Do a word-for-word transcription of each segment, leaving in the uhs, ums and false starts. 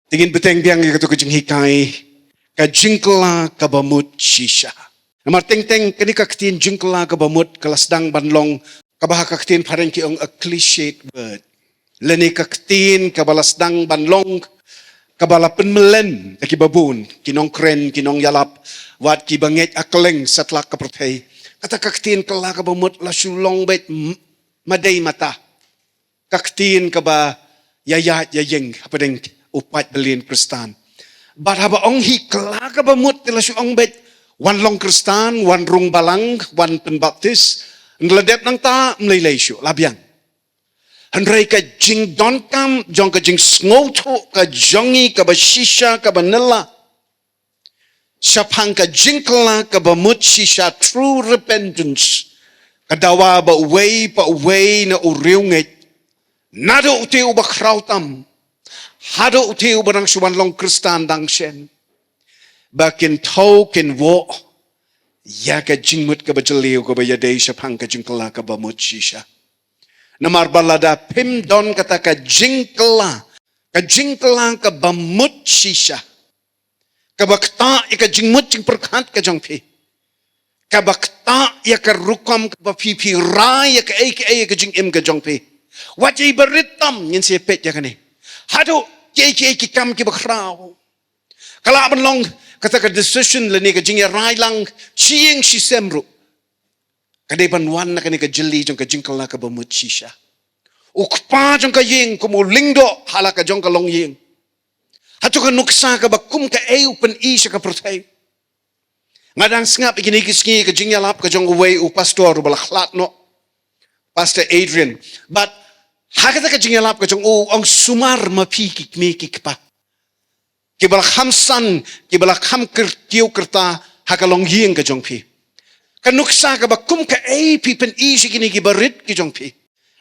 Te ngin bteng biang ïa kato ka jinghikai, ka jingkylla kaba mut shisha. Namar teng teng kane ka ktien jingkylla kaba mut ka la sdang ban long kaba ha ka ktien phareng ki ong a cliched word. Lane ka ktien kaba la sdang ban long kaba la pynmlien da kiba bun, ki nongkren, ki nongïalap, wat kiba ngeit ha kylleng satlak ka pyrthei. Kata ka ktien kylla kaba mut la shu long beit m-, madei mata. Ka ktien kaba ïaid ïaïeng hapdeng u paid balian Khristan. Bad haba ong hi kylla kaba mut te la shu ong beit wan long Khristan, wan rung balang, wan pynbaptis. Nda la dep nangta, ym lei lei shuh, la biang. Hynrei ka jingdonkam jong ka jingsngewthuh ka jong ngi kaba shisha kaba nylla shaphang ka jingkylla kaba mut shisha, true repentance, ka dawa ba uwei pa uwei na u riewngeit, naduh u te uba khraw tam haduh u te uba dang shu wan long Khristan dang shen, ba kin thaw kin woh ïa ka jingmut kaba jylliew kaba ïadei shaphang ka jingkylla kaba mut shisha. Namar ba lada phim don kata ka jingkylla, ka jingkylla kaba mut shisha, kaba ktah ïa ka jingmut jingpyrkhat ka jong phi, kaba ktah ïa ka rukom kaba phi phi rai ïa kaei kaei ïa ka jingim ka jong phi. Wat ïa i barit tam, ngin sa peit ïa kane. Haduh kiei kiei ki kam kiba khraw, ka lah ban long kata ka decision lane ka jingïarai lang shi ïing shi sem ruh, ka dei ban wan na kane ka jylli jong ka jingkylla kaba mut shisha. U kpa jong ka ïing kum u lyngdoh ha la ka jong ka longïing. Hato ka nuksa kaba kum kaei u pyni sha ka pyrthei? Nga dang sngap ïa kine ki sngi ka jingïalap ka jong uwei u pastor uba la khlad noh, Pastor Adrian. Bad ha kata ka jingïalap ka jong u, u ong sumar ma phi ki kmie ki kpa kiba la kham san, kiba la kham kyr-, kiew kyrta ha ka longïing ka jong phi. Ka nuksa kaba kum kaei phi pyni sha kine ki barit ki jong phi.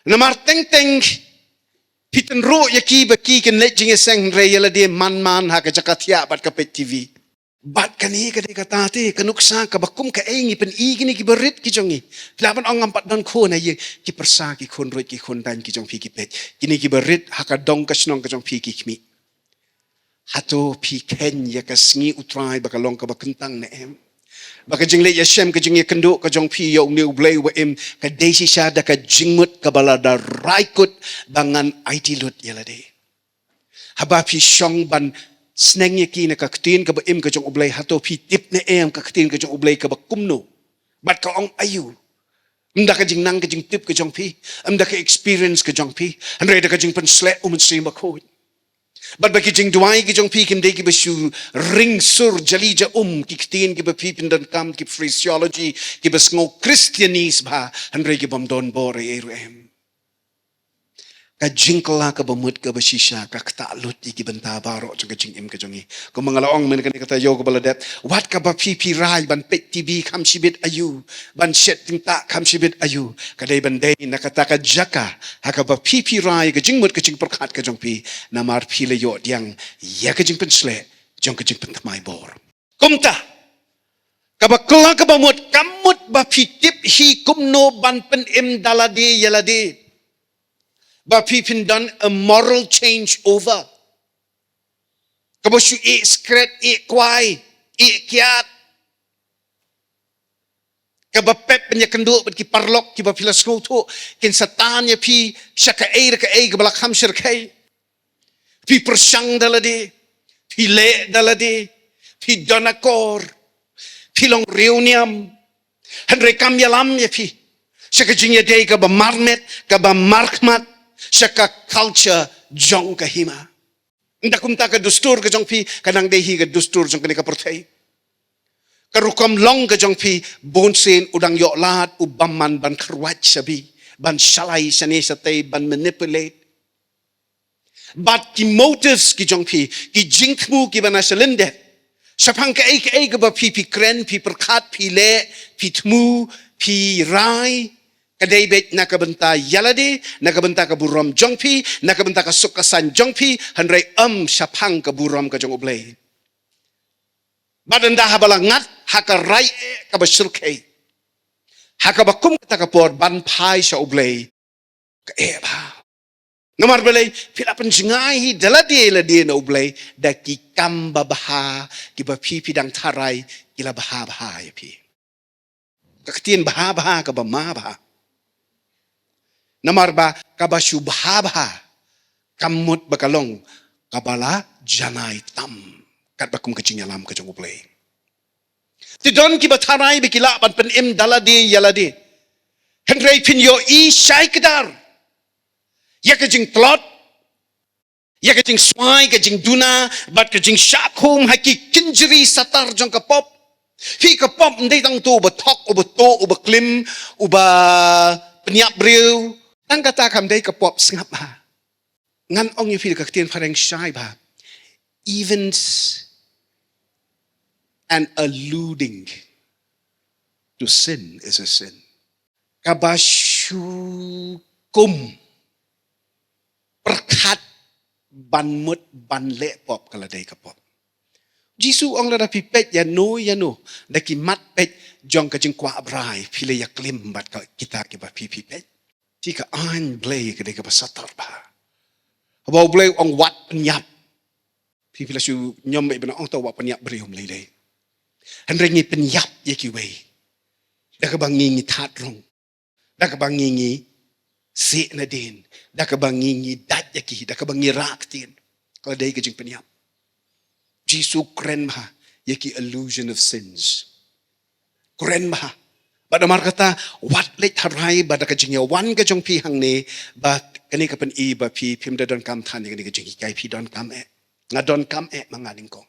Namar teng teng phi tynruh ïa ki ba ki kin leit jingïaseng hynrei ïa lade man man ha ka jaka thiah bad ka peit T V. Bad kane ka dei kata te ka nuksa kaba kum kaei ngi pyni kine ki barit ki jong ngi. Phi lah ban ong ngam pat don khun ha ïing, ki pyrsa ki khun ruh ki khun dang ki jong phi ki peit. Kine ki barit ha ka dong ka shnong ka jong phi ki khmih. Hato phi kheiñ ïa ka sngi U Trai ba ka long kaba kyntang ne em? Ba ka jingleit ïashem, ka jingïakynduh ka jong phi ïa une U Blei uba im, ka dei shisha da ka jingmut kaba lada rai kut ba ngan aiti lut ïa lade. Haba phi shong ban sneng ïa ki na ka ktien kaba im ka jong U Blei, hato phi tip ne em ka ktien ka jong U Blei kaba kumno? Bad ka ong aïu? Ym da ka jingnang ka jingtip ka jong phi, ym da ka experience ka jong phi, hynrei da ka jingpynsleh U Mynsiem Bakhuid. Bad ba ki jingduwai ki jong phi kim dei kiba shu ring sur jali ja um, ki ktien kiba phi pyndonkam, ki phraseology kiba sngew Christianese bha, hynrei ki bym don bor ei ei ruh em. Ka jingkylla kaba mut kaba shisha ka ktah lut ïa ki bynta baroh jong ka jingim ka jong ngi. Kumba nga la ong mynne kane ka taïew kaba la dep, wat kaba phi phi rai ban peit T V kham shibit aïu, ban shet tyngtah kham shibit aïu, ka dei ban dei na kata ka jaka ha kaba phi phi rai ka jingmut ka jingpyrkhat ka jong phi, namar phi la ïoh pdiang ïa ka jingpynsleh jong ka jingpynthymmai bor. Kumta, kaba kylla kaba mut, ka mut ba phi tip hi kumno ban pynim da lade ïa lade. Ba phi phin don a moral change over. Kaba shu ïeh skret, ïeh kwai, ïeh kiad. Kaba pep ban ïakynduh bad ki paralok kiba phi la sngewthuh kin sa tan ïa phi sha kaei re kaei kaba la kham shyrkhei. Phi pyrshang da lade, phi leh da lade, phi don akor, phi long riewniam. Hynrei kam ïalam ïa phi sha ka jingïadei kaba marmet, kaba markhmat, sha ka culture jong ka hima. Ynda kumta ka dustur ka jong phi ka nang dei hi ka dustur jong kane ka pyrthei. Ka rukom long ka jong phi bunsien u dang ïoh lad u bymman ban kyrwat shabi, ban shalai shane shatei, ban manipulate. Bad ki motives ki jong phi, ki jingthmu kiba na shalyndet shaphang kaei kaei kaba phi phi kren, phi pyrkhat, phi leh, phi thmu, phi rai, ka dei beit na ka bynta ïa lade, na ka bynta ka burom jong phi, na ka bynta ka suk ka saiñ jong phi, hynrei ym shaphang ka burom ka jong U Blei. Bad ynda haba la ngat ha ka rai eh kaba shyrkhei, ha kaba kum kata ka por ban phai sha U Blei, ka eh bha. Namar balei, phi la pynjngai hi da lade lade na U Blei, da ki kam babha, kiba phi phi dang tharai, ki la bha bha ïa phi. Ka ktien bha bha kaba ma bha. Namar ba kaba shu bha bha, kam mut ba ka long kaba la janai tam. Katba kum ka jingïalam ka jong U Blei. Te don kiba tharai ba ki lah ban pynim da lade ïa lade. Hynrei phin ïohi shai kdar ïa ka jingtlot, ïa ka jingswai, ka jingduna, bad ka jingshah khum ha ki kynjri satar jong ka pop. Phi, ka pop ym dei tang uto uba thok, uba tuh, uba klim, uba pynïap briew. Tang kata kam dei ka pop, sngap bha. Ngan ong ïa phi da ka ktien phareng shai bha. Even s-, and alluding to sin is a sin. Kaba shu kum pyrkhat ban mut ban leh pop ka la dei ka pop. Jisu ong lada phi peit ïano ïano da ki mat peit jong ka jingkwah brai, phi la ïa klim bad ka kita kiba phi phi peit. Te ka aiñ Blei ka dei kaba satar bha. Haba U Blei u ong wat pynïap, phi phi la shu ñiom beit ban ong to wat pynïap briew, ym lei lei. Hynrei ngi pynïap ïa kiwei da kaba ngi ngi thad rung, da kaba ngi ngi sih nadien, da kaba ngi ngi dait ïa ki, da kaba ngi rah ktien. Ka la dei ka jingpynïap. Jisu kren bha ïa ki allusion of sins. Kren bha. Bad namar kata, wat leit tharai ba da ka jingïawan ka jong phi hangne, ba kane ka pyni ba phi phim da donkam than ïa kane ka jinghikai, phi donkam eh. Nga donkam eh ma nga nyngkong.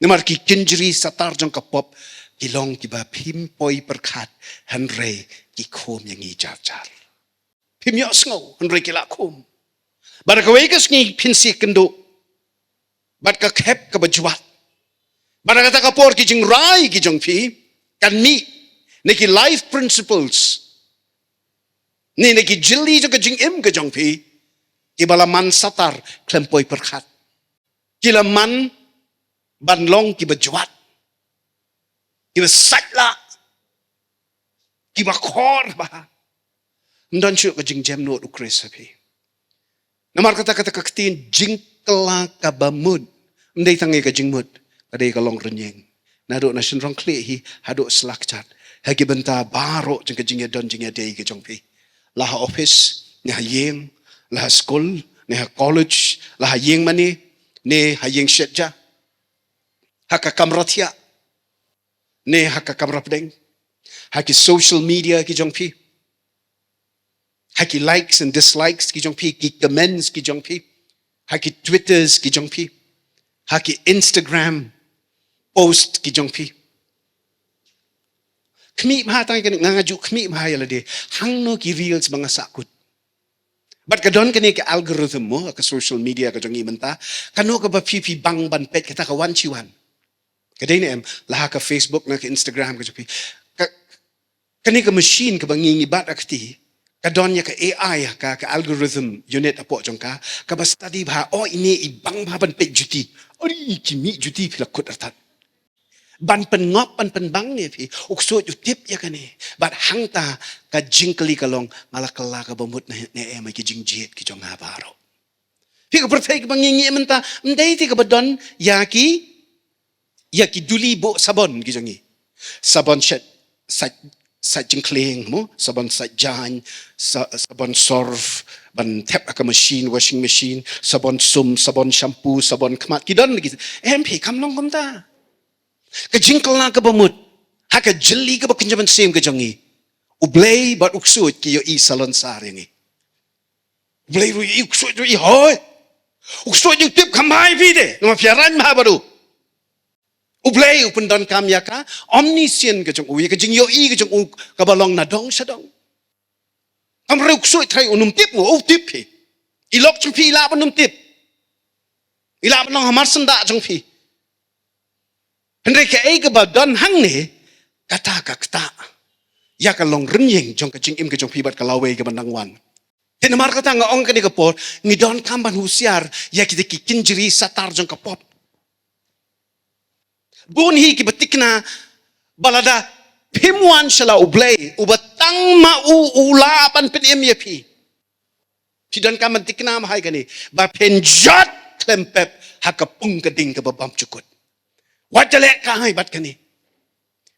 Namar ki kynjri satar jong ka pop ki long kiba phim poi pyrkhat, hynrei ki khum ïa ngi jar jar. Phim ïohsngew hynrei ki la khum. Bad da kawei ka sngi phin sih kynduh bad ka khep kaba jwat. Bad da kata ka por ki jingrai ki jong phi kan mih na ki life principles, ne na ki jylli jong ka jingim ka jong phi, kiba la man satar khlem poi pyrkhat. Ki la man ban long kiba jwat, kiba sait lah, kiba khor bha. Ym don shuh ka jingjem nud U Khrist ha phi. Namar kata, kata ka ktien jingkylla kaba mut, ym dei tang ïa ka jingmut, ka dei ka long rynïeng. Naduh na shynrong khlieh hi haduh sla kjat, ha ki bynta baroh jong ka jingïadon jingïadei ka jong phi. La ha office, ne ha ïing, la ha skul, ne ha college, la ha ïing mane, ne ha ïing shet ja, ha ka kamra thiah, ne ha ka kamra pdeng, ha ki social media ki jong phi, ha ki likes and dislikes ki jong phi, ki comments ki jong phi, ha ki Twitters ki jong phi, ha ki Instagram post ki jong phi. Khmih bha tang ïa kane, nga nga ju khmih bha ïa lade. Hangno ki reels ba nga sahkut. Bad ka don kane ka algorithm mo, ka social media ka jong ngi mynta. Kano kaba phi phi bang ban peit, kata ka wan shi wan. Ka dei ne em, la ha ka Facebook ne ka Instagram ka jong phi. Ka, kane ka machine kaba ngi ngi bat ha ka kti, ka don ïa ka A I, ka, ka algorithm unit hapoh jong ka, kaba study bha, oh, ine i bang bha ban peit juti. Oi, ki mih juti phi la kut artat. Ban pynngop, ban pynbang ïa phi, u ksuid u tip ïa kane. Bad hangta ka jingkylli ka long, nga la kylla kaba mut ne, ne em ïa ki jingjied ki jong nga baroh. Phi, ka pyrthei kaba ngi ngi mynta, ym dei te kaba don ïa ki, ïa ki duli buh sabon ki jong ngi. Sabon shet, sait, sait jingkhlieh mo, sabon sait jaiñ, sa-, sabon surf, ban thep ha ka machine, washing machine, sabon sum, sabon shampoo, sabon khmat, ki don lagi. Em phi, kam long kumta. Ka jingkylla kaba mut ha ka jylli kaba kynja mynsiem ka jong ngi, U Blei bad u ksuid ki ïohi salonsar ïa ngi. U Blei ruh ïohi, u ksuid ruh ïohi, hoi. U ksuid u tip kham bha ïa phi de, namar phi ïa rang bha bad u. U Blei u pyndonkam ïa ka omniscient ka jong u, ïa ka jingïohi ka jong u kaba long nadong shadong. Hynrei u ksuid trai un ym tip mo, u tip hi. I lok jong phi i lah ban ym tip. I lah ban long ha marsyndah jong phi. Hynrei kaei kaba don hangne, kata ka ktah ïa ka long rynïeng jong ka jingim ka jong phi bad ka lawei kaba nang wan. Te namar kata nga ong kane ka por, ngi donkam ban husiar ïa kita ki kynjri satar jong ka pop. Bun hi kiba tikna ba lada phim wan sha la U Blei, uba tang ma u u lah ban pynim ïa phi. Phi donkam ban thikna bha ïa kane. Ba phin jot khlem pep ha ka pung ka ding kaba bymjukut. Wat ïaleh kai bad kane.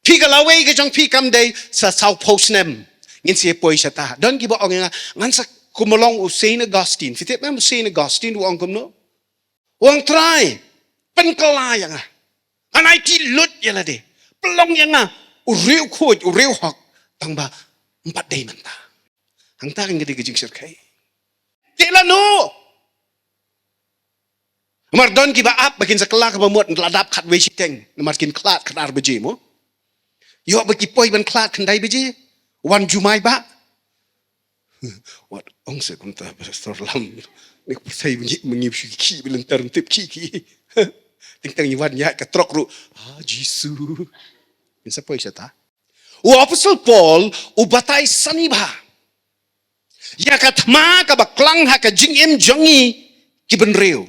Phi ka lawei ka jong phi kam dei sa saw phew snem. Ngin sa poi shata. Don kiba ong ïa nga, ngan sa kum long u Saint Augustine. Phi tip em u Saint Augustine u ong kumno? U ong Trai, pynkylla ïa nga. Ngan aiti lut ïa lade. Pynlong ïa nga u riewkhuid, u riewhok. Tang ba ym pat dei mynta. Hangta kan ka dei ka jingshyrkhei. Te lano? Namar don kiba ap ba kin sa kylla kaba mut la dap khatwei shiteng. Namar kin khlad khatar baje mo. Ïoh ba ki poi ban khlad khyndai baje. Wan jumai ba. Wat ong se kumta Pastor Lam. Ni pyrthei ba ngi, ba ngi shu ki ba lynter tip ki ki. Ting tang ngi wan ïa ka trok ruh. Ah, Jisu. Kin sa poi shata. U Apostle Paul u batai sani bha ïa ka thma kaba klang ha ka jingim jong ngi ki bynriew.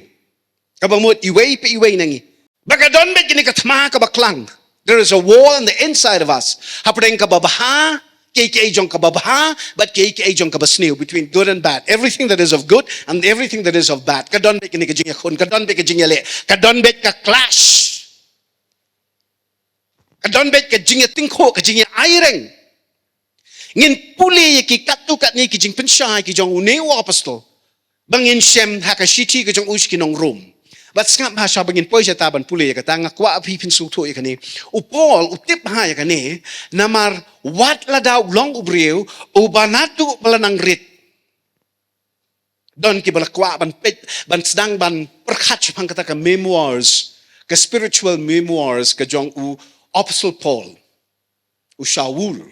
Kaba mut iwei pa iwei na ngi. Ba ka don beit kane ka thma kaba klang. There is a war on the inside of us. Hapdeng kaba bha, kiei kiei jong kaba bha, bad kiei kiei jong kaba sniew, between good and bad. Everything that is of good and everything that is of bad. Ka don beit kane ka jingïakhun, ka don beit ka jingïaleh, ka don beit ka clash. Ka don beit ka jingïatyngkhuh, ka jingïaireng. Ngin pule ïa ki katto katne ki jingpynshai ki jong une u apostol. Ba ngin shem ha ka shithi ka jong u sha ki nong Rom. Bad sngap bha sha ba ngin poi shata ban pule ïa kata, nga kwah ba phin sngewthuh ïa kane. U Paul u tip bha ïa kane, namar wat lada u long u briew uba naduh ba la nang rit. Don kiba la kwah ban peit, ban sdang ban pyrkhat shaphang kata ka memoirs, ka spiritual memoirs ka jong u Apostle Paul, u Shaul.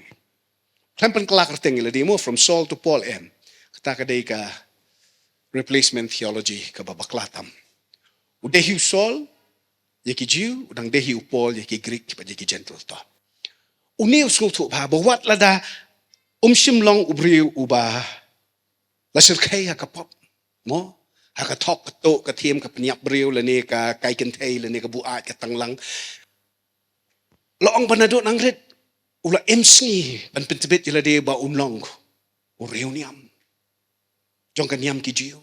Khlem pynkylla kyrteng ïa lade mo, from Saul to Paul, em. Kata ka dei ka replacement theology kaba bakla tam. U dei hi u Saul ïa ki Jiw, u dang dei hi u Paul ïa ki Grik bad ïa ki Jentil to. Une u sngewthuh bha ba wat lada um shym long u briew uba la shyrkhei ha ka pop, mo? Ha ka thok, ka tuh, ka thiem, ka pynïap briew, lane ka kai kynthei, lane ka buaid, ka tanglang. La ong ba naduh nang rit u la im sngi ban pyntbit ïa lade ba un long u riewniam jong ka niam ki Jiw.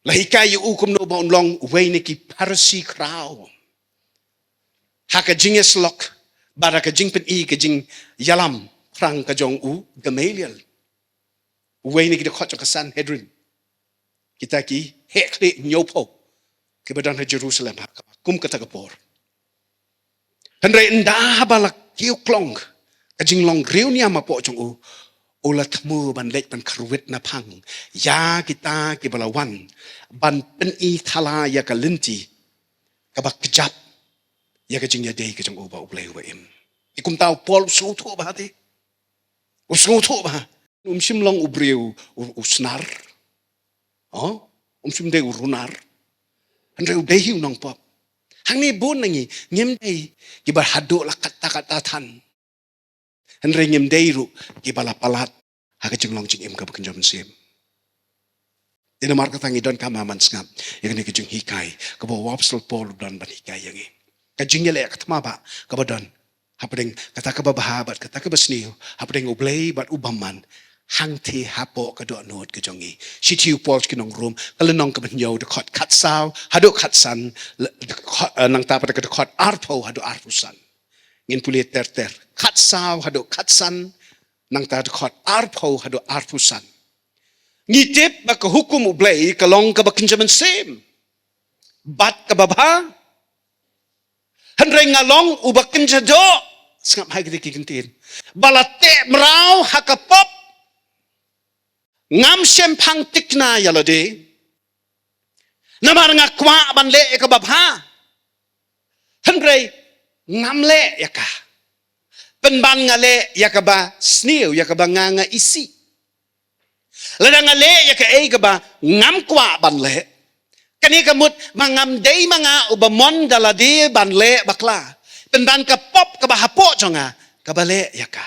La hikai ïa u kumno ba un long uwei na ki Pharisi khraw ha ka jingïasyllok bad ha ka jingpyni, ka jingïalam thrang ka jong u Gamaliel, uwei na ki dkhot jong ka Sanhedrin. Kita ki heh khlieh hynñiewphew kiba don ha Jerusalem ha kaba kum kata ka por. Hynrei ynda haba la kiew klong ka jinglong riewniam hapoh jong u, u la thmu ban leit ban kyrwit naphang ïa kita kiba la wan ban pyni thala ïa ka lynti kaba kjap ïa ka jingïadei ka jong u bad U Blei uba im. Te kumta u Paul u sngewthuh bha te. U sngewthuh bha. Um shym long u briew u, u snar. Oh, um shym dei u runar. Hynrei u dei hi u nongpop. Hangne bun na ngi ngim dei kiba haduh la katta katta than. Hynrei ngim dei ruh kiba la palat ha ka jinglong jingim kaba kynja mynsiem. Te namar kata ngi donkam ban sngap ïa kane ka jinghikai kaba u Apostol Paul u don ban hikai ïa ngi. Ka jingïaleh ka thma bha kaba don hapdeng kata kaba bha bad kata kaba sniew, hapdeng U Blei bad u bymman, hangtei hapoh ka dohnud ka jong ngi. Shithi u Paul sha ki nong Rom, ka lynnong kaba hynñiew, dkhot khatsaw haduh khatsan, le-, dkhot, eh, nangta pat ka dkhot arphew haduh arphew san. Ngin pule ter ter. Khatsaw haduh khatsan, nangta dkhot arphew haduh arphew san. Ngi tip ba ka hukum U Blei ka long kaba kynja mynsiem bad kaba bha. Hynrei nga long uba kynja doh. Sngap ha kine ki kyntien. Ba la teh mraw ha ka pop. Ngam shemphang thikna ïa lade. Namar nga kwah ban leh ïa kaba bha. Hynrei ngam leh ïa ka. Pynban nga leh ïa kaba sniew, ïa kaba nga nga isih. Lada nga leh ïa kaei kaba ngam kwah ban leh, kane ka mut ba ngam dei ma nga uba mon da lade ban leh bakla. Pynban ka pop kaba hapoh jong nga kaba leh ïa ka.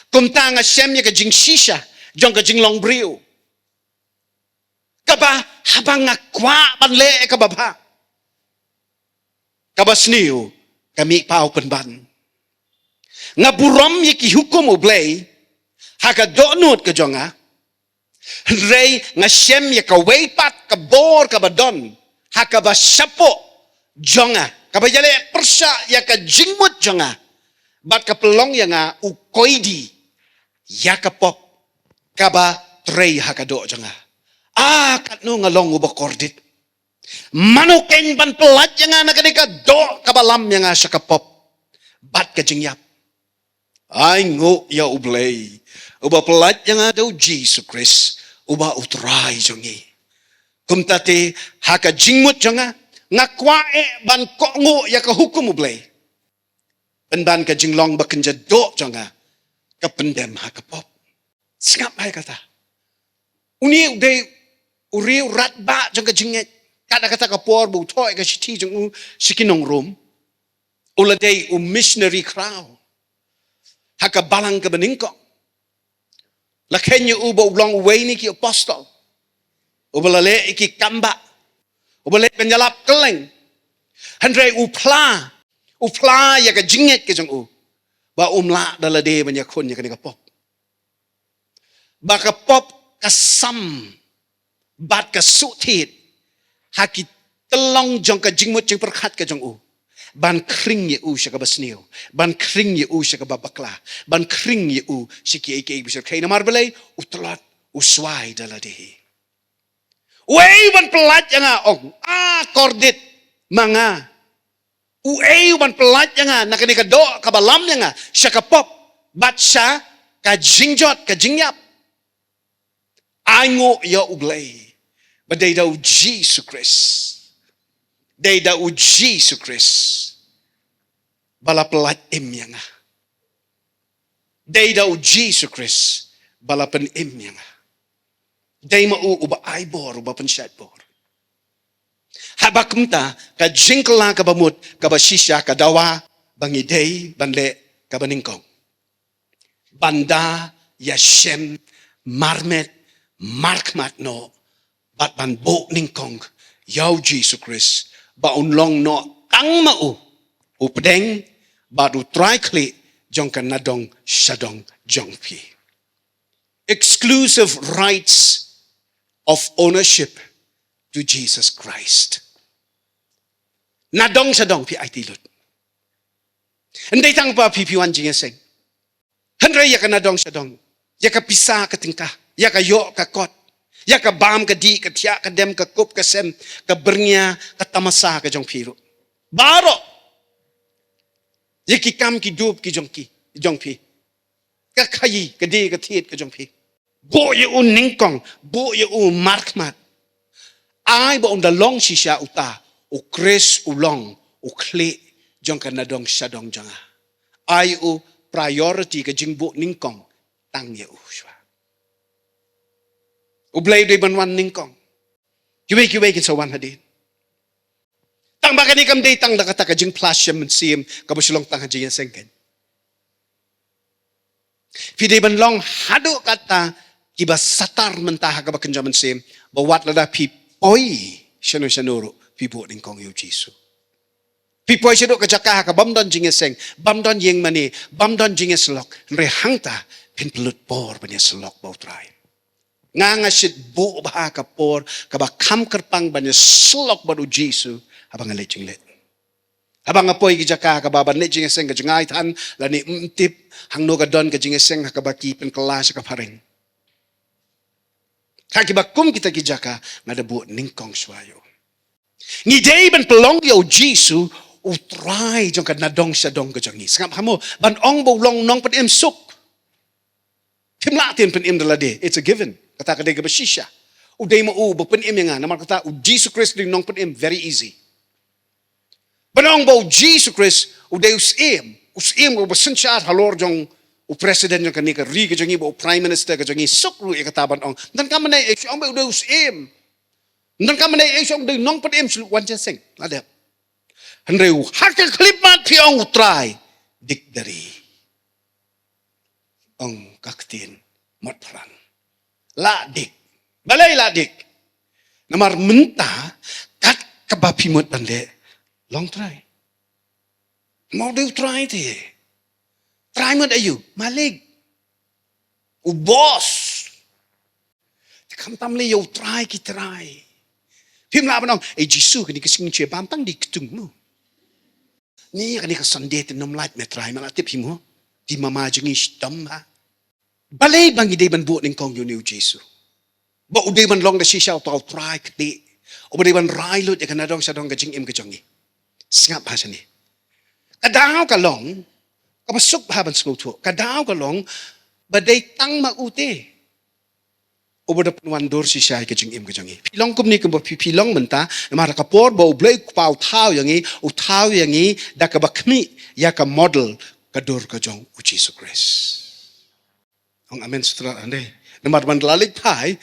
Kumta nga shem ïa ka jingshisha jong ka jinglong briew. Kaba haba nga kwah ban leh ïa kaba bha, kaba sniew ka mih paw pynban. Nga burom ïa ki hukum U Blei ha ka dohnud ka jong nga. Hynrei nga shem ïa kawei pat ka bor kaba don ha kaba shapoh jong nga, kaba ïaleh pyrshah ïa ka jingmut jong nga, bad ka pynlong ïa nga u koidi ïa ka pop kaba trei ha ka doh jong nga. Ah, katno nga long uba kordit! Mano keiñ ban pyllait ïa nga na kane ka doh kaba lam ïa nga sha ka pop bad ka jingïap? Ai nguh ïa U Blei, uba pyllait ïa nga da U Jisu Khrist, uba U Trai jong ngi. Kumta te, ha ka jingmut jong nga, nga kwah eh ban kohnguh ïa ka hukum U Blei, pynban ka jinglong ba kynja doh jong nga ka pyndem ha ka pop. Sngap bha ïa kata. Une u dei u riew radbah jong ka jingngeit. Katba kata ka por ba u thoh ïa ka shithi jong u sha ki nong Rom, u la dei u missionary khraw ha ka balang kaba nyngkong. La kheiñ ïa u ba u long uwei na ki apostol, uba la leh ïa ki kambah, uba leh ban ïalap kylleng. Hynrei u phla, u phla ïa ka jingngeit ka jong u, ba um lah da lade ban ïakhun ïa kane ka pop. Ba ka pop ka sam bad ka shu thied ha ki tyllong jong ka jingmut jingpyrkhat ka jong u, ban khring ïa u sha kaba sniew, ban khring ïa u sha kaba bakla, ban khring ïa u sha kiei kiei ba shyrkhei. Namar balei? U tlot, u swai da lade hi. Uei u ban pyllait ïa nga, ong, ah, kordit ma nga. Uei u ban pyllait ïa nga na kane ka doh kaba lam ïa nga sha ka pop bad sha ka jingjot, ka jingïap? Ai nguh ïa U Blei ba dei da U Jisu Khrist. Dei da U Jisu Khrist ba la pyllait im ïa nga. Dei da U Jisu Khrist ba la pynim ïa nga. Dei ma u uba ai bor, uba pynshait bor. Haba kumta, ka jingkylla kaba mut kaba shisha ka dawa ba ngi dei ban leh kaba nyngkong, ban da ïashem marmet markhmat noh bad ban buh nyngkong ïa U Jisu Khrist, ba un long noh tang ma u u pdeng bad u trai khlieh jong ka nadong shadong jong phi. Exclusive rights of ownership to Jesus Christ. Nadong shadong phi aiti lut. Ym dei tang ba phi phi wan jingïaseng. Hynrei ïa ka nadong shadong, ïa ka pisa ka tyngka, ïa ka ïoh ka kot, ïa ka bam ka dih, ka thiah ka dem, ka kup ka sem, ka byrngia, ka tamasa ka jong phi ruh. Baroh. Ïa ki kam ki dup ki jong ki, jong phi. Ka khaïi, ka die, ka thied ka jong phi. Buh ïa u nyngkong, buh ïa u markhmat. Ai ba un da long shisha uta, U Khrist u long u khlieh jong ka nadong shadong jong nga. Ai u priority, ka jingbuh nyngkong tang ïa u shuwa. U Blei u dei ban wan nyngkong. Kiwei kiwei kin sa wan hadien. Tang ba kane kam dei tang da kata ka jingphla shem mynsiem kaba shu long tang ha jingïaseng keiñ. Phi dei ban long haduh katta kiba satar mynta ha kaba kynja mynsiem, ba wat lada phi poi shano shano ruh phi buh nyngkong ïa U Jisu. Phi poi shaduh ka jaka ha kabym don jingïaseng, bym don ïing mane, bym don jingïasyllok, hynrei hangta phin pynlut por ban ïasyllok bad U Trai. Nga nga shait buh bha ka por kaba kham kyrpang ban ïasyllok bad U Jisu haba nga leit jingleit. Haba nga poi ki jaka kaba ban leit jingïaseng ka jngai than lane ym tip hangno ka don ka jingïaseng ha kaba ki pynkylla sha ka phareng. Ha kiba kum kita ki jaka nga da buh nyngkong shuwa ïa u. Ngi dei ban pynlong ïa U Jisu U Trai jong ka nadong shadong ka jong ngi. Sngap ha mo, ban ong ba u long nongpynim suk. Phim lah te pynim da lade, it's a given. Kata ka dei kaba shisha. U dei ma u ba pynim ïa nga, namar kata U Jisu Khrist u dei nongpynim, very easy. Ban ong ba U Jisu Khrist u dei u syiem, u syiem uba synshar halor jong u president jong kane ka ri ka jong ngi, ba u prime minister ka jong ngi, suk ruh ïa kata ban ong. Ym don kam mynne, eh, shu ong ba u dei u syiem. Ym don kam mynne, eh, shu ong u dei nongpynim, shu wan jingïaseng. La dep. Hynrei ha ka khyllipmat phi ong U Trai, dik da ri. Ong ka ktien Motphran, la dik. Balei la dik? Namar mynta kat kaba phi mut ban leh, long trai. Mo dei U Trai te. Trai mut aïu? Malik. U boss. Khamtam leh ïa U Trai ki trai. Phim lah ban ong, "Eh Jisu, kane ka sngi shu ban tang da i ktung mo. Ni kane ka Sunday te nym lait me Trai, me la tip hi mo. Te mama jong ngi shitom ha." Balei ba ngi dei ban buh nyngkong ïa une U Jisu? Ba u dei ban long da shisha uta U Trai kti. Uba dei ban rai lut ïa ka nadong shadong ka jingim ka jong ngi. Sngap bha shane. Ka daw ka long, kaba suk bha ban sngewthuh. Ka daw ka long, ba dei tang ma u te uba da pynwandur shisha ïa ka jingim ka jong ngi. Phi long kumne kumba phi, phi long mynta, namar ka por ba U Blei U Kpa u thaw ïa ngi, u thaw ïa ngi da kaba khmih ïa ka model ka dur ka jong U Jisu Khrist. Ong amen sutrat ande. Namar ban la leit phai,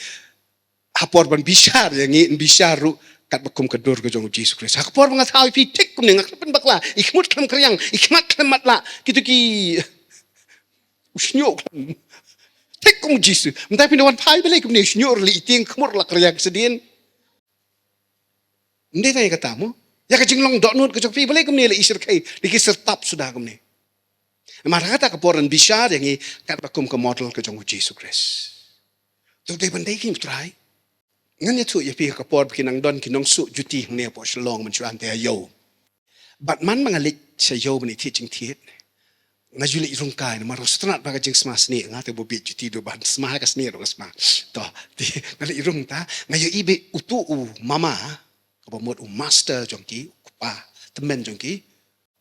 ha por ban bishar ïa ngi, yn bishar ruh katba kum ka dur ka jong U Jisu Khrist. Ha ka por ba nga thaw ïa phi thik kumne, nga khlem pynbakla, i khmut khlem kriang, i khmat khlem matlah, kito ki u shñiuh khlem. Thik kum U Jisu. Mynta phi na wan phai balei kumne, u shñiuh ruh la i tieng, khmut ruh la kriang sdien. Ym dei tang ïa kata mo. Ïa ka jinglong dohnud ka jong phi balei kumne la i shyrkhei, la ki shyrtap suda kumne. Namar ha kata ka por yn bishar ïa ngi katba kum ka model ka jong U Jisu Khrist. To dei ban dei ki U Trai. Ngan ïathuh ïa phi ha ka por ba ki nang don ki nongsuh juti hangne hapoh Shillong mynshuwa te ha ïew. Bad man ba nga leit sha ïew ban ïathied jingthied, nga ju leit rung kai namar nga sngewtynnat ba ka jingsma snieh, nga te ba bieit juti, duh ban sma ka snieh ruh nga sma. To, te nga leit rung ta, nga ïohi ba utu u mama, kaba mut u master jong ki, u kpa tymmen jong ki,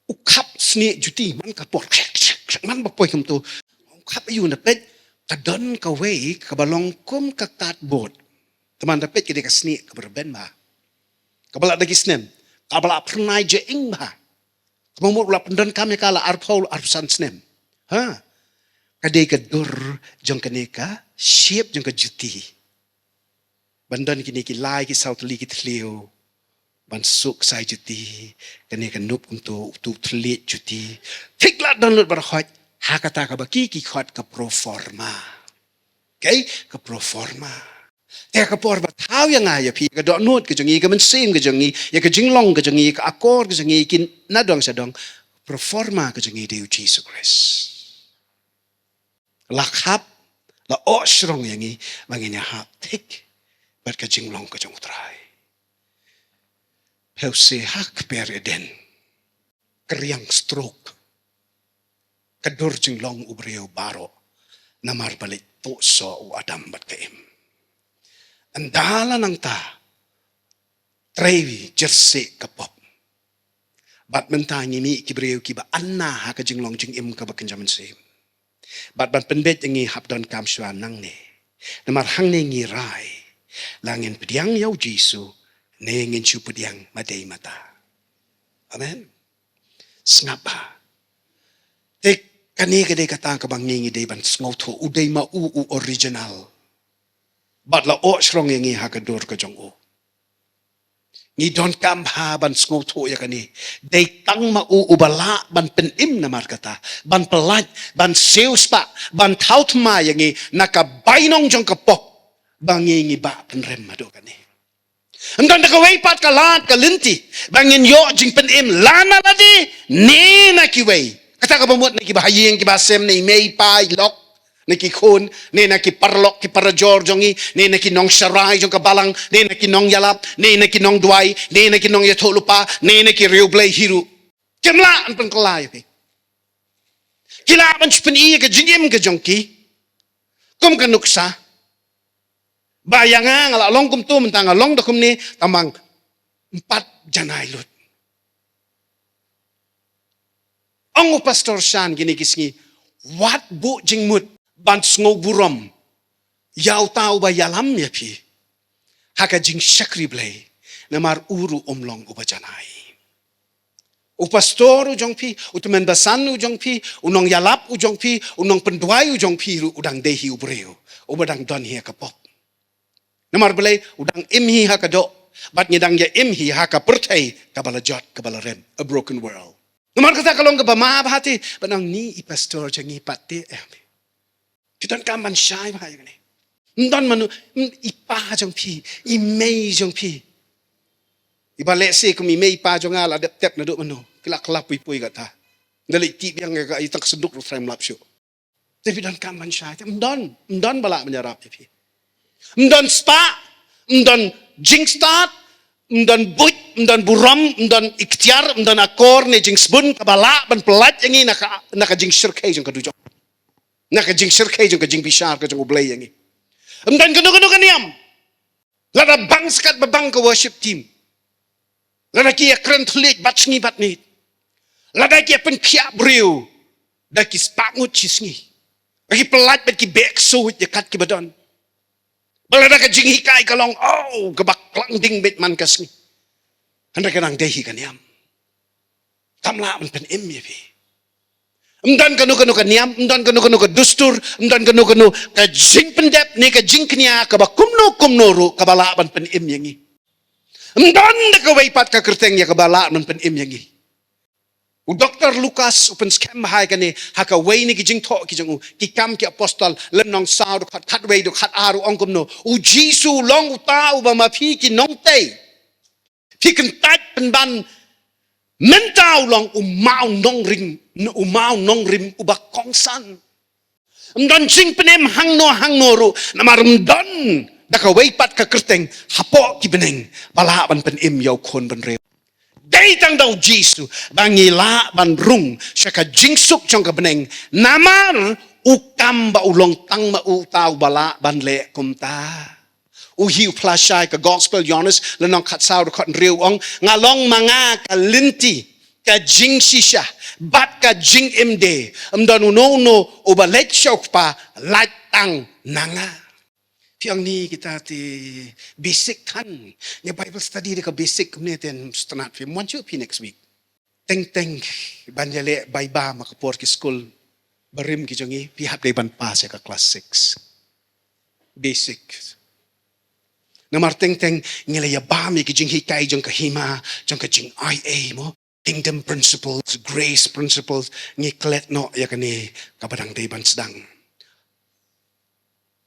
u khap snieh juti man ka por. Man ba poi kumto, u khap ïa u, na peit ka don kawei kaba long kum ka cardboard. Te man da peit ka dei ka snieh kaba rben bha, kaba la da ki snem, kaba la phyrnai jaing bha. Kaba mut u la pyndonkam ïa ka la arphew, arphew san snem. Ha. Ka dei ka dur jong kane ka shape jong ka juti. Ban don kine ki lai ki saw tylli ki thliew ban suk sai juti, kane ka nup kumto, utu u thylliej juti. Thik la don lut barkhot, ha kata kaba ki ki khot ka proforma. Okay, ka proforma. Te ka por ba thaw ïa nga ïa phi, ka dohnud ka jong ngi, ka mynsiem ka jong ngi, ïa ka jinglong ka jong ngi, ka akor ka jong ngi, ki nadong shadong, proforma ka jong ngi dei U Jisu Khrist. La khap, la oh shrong ïa ngi ba ngin ïa hap thik bad ka jinglong ka jong U Trai. Phi ïohi ha ka kper Eden, ka riang stroke, ka dur jinglong u briew baroh, namar ba leit tuh soh u Adam bad ka Im. Ynda la nangta, trei jyrsieh ka pop. Bad mynta ngi mih ki briew kiba anna ha ka jinglong jingim kaba kynja mynsiem. Bad ban pynbeit ïa ngi hap donkam shuwa nangne. Namar hangne ngi rai, la ngin pdiang ïa U Jisu, ne ngin shu pdiang ma dei mata. Amen. Sngap bha. Te kane ka dei kata kaba ngi ngi dei ban sngewthuh, u dei ma u u original. Bad la oh shrong ïa ngi ha ka dur ka jong u. Ngi donkam bha ban sngewthuh ïa kane. Dei tang ma u uba lah ban pynim namar kata, ban pyllait, ban siewspah, ban thaw thymmai ïa ngi na ka bainong jong ka pop, ba ngi ngi bah pynrem haduh kane. Ym don da kawei pat ka lad ka lynti ba ngin ïoh jingpynim la na lade ne na kiwei. Kata kaba mut na kiba ha ïing kiba ha sem, na i mei i pa i lok, na ki khun, ne na ki paralok ki parajor jong ngi, ne na ki nongsharai jong ka balang, ne na ki nongïalap, ne na ki nongduwai, ne na ki nongïathuhlypa, ne na ki riewblei hi ruh. Kim lah ban pynkylla ïa phi. Ki lah ban shu pyni ïa ka jingim ka jong ki kum ka nuksa. Ba ïa nga, nga la long kumto, mynta nga long da kumne, tang ba ym pat janai lut. Ong u Pastor Shan kine ki sngi, wat buh jingmut ban sngewburom ïa uta uba ïalam ïa phi ha ka jingshakri Blei, namar u ruh um long uba janai. U pastor u jong phi, u tymmen basan u jong phi, u nongïalap u jong phi, u nongpynduwai u jong phi ruh u dang dei hi u briew uba dang don hi ha ka pop. Namar balei? U dang im hi ha ka doh, bad ngi dang ïa im hi ha ka pyrthei kaba la jot, kaba la rem, a broken world. Namar kata ka long kaba ma bha te ban ong ni i pastor jong ngi pat te, eh. Phi donkam ban shai bha ïa kane. Ym don mano, ym, i pa jong phi, i mei jong phi. Iba lehse kum i mei i pa jong nga la dep tep naduh mano, ki la kylla pui pui kata. Ynda leit tih biang ïa ka, i tang ka synduk ruh tharai ym lap shuh. Te phi donkam ban shai, te ym don, ym don ba lah ban ïarap ïa phi. Ym don spah, ym don jingstad, ym don buit, ym don burom, ym don iktiar, ym don akor ne jingsbun kaba lah ban pyllait ïa ngi na ka, na ka jingshyrkhei jong ka dujok. Na ka jingshyrkhei jong ka jingbishar ka jong U Blei ïa ngi. Ym don kano kano ka niam. Lada bang skat ba bang ka worship team, lada ki ïa kren thylliej bad sngi bad miet, lada ki ïa pynphiah briew da ki spah ngut shi sngi, da ki pyllait bad ki beh ksuid ïa kat kiba don, ba lada ka jinghikai ka long, oh, kaba klang ding beit man ka sngi, hynrei ka dang dei hi ka niam, kam lah ban pynim ïa phi. Ym don kano kano ka niam, ym don kano kano ka dustur, ym don kano kano ka jingpyndep ne ka jingkñia kaba kumno kumno ruh kaba lah ban pynim ïa ngi. Ym don da kawei pat ka kyrteng ïa kaba lah ban pynim ïa ngi. U Doktor Lukas u pynskhem bha ïa kane ha kawei na ki jingthoh ki jong u, Ki Kam ki Apostol, lynnong saw, dkhot khatwei, dkhot ar, u ong kumno: U Jisu u long uta uba ma phi ki nongtei phi kyntait pynban, mynta u long u mawnongrim, u mawnongrim uba kongsan. Ym don jingpynim hangno hangno ruh, namar ym don da kawei pat ka kyrteng hapoh ki bneng ba lah ban pynim ïa u khun bynriew. Dei tang da U Jisu ba ngi lah ban rung sha ka jingsuk jong ka bneng, namar u kam ba u long tang ma u uta uba lah ban leh kumta. U Hugh Plaschai, ka Gospel Ïoannis lynnong khatsaw, dkhot hynriew, u ong: Nga long ma nga ka lynti, ka jingshisha bad ka jingimdei. Ym don uno uno uba leit sha u Kpa, lait tang na nga. Phi ong ni kita te basic kan. Ïa Bible study da ka basic kumne te sngewtynnat phi, mon shuh phi next week. Teng teng ban ïaleh bai bam ha ka por ki skul barim ki jong ngi, phi hap dei ban pass ïa ka class six. Basic. Namar teng teng ngi la ïa bam ïa ki jinghikai jong ka hima, jong ka jingai ei mo. Kingdom principles, grace principles, ngi klet noh ïa kane kaba dang dei ban sdang.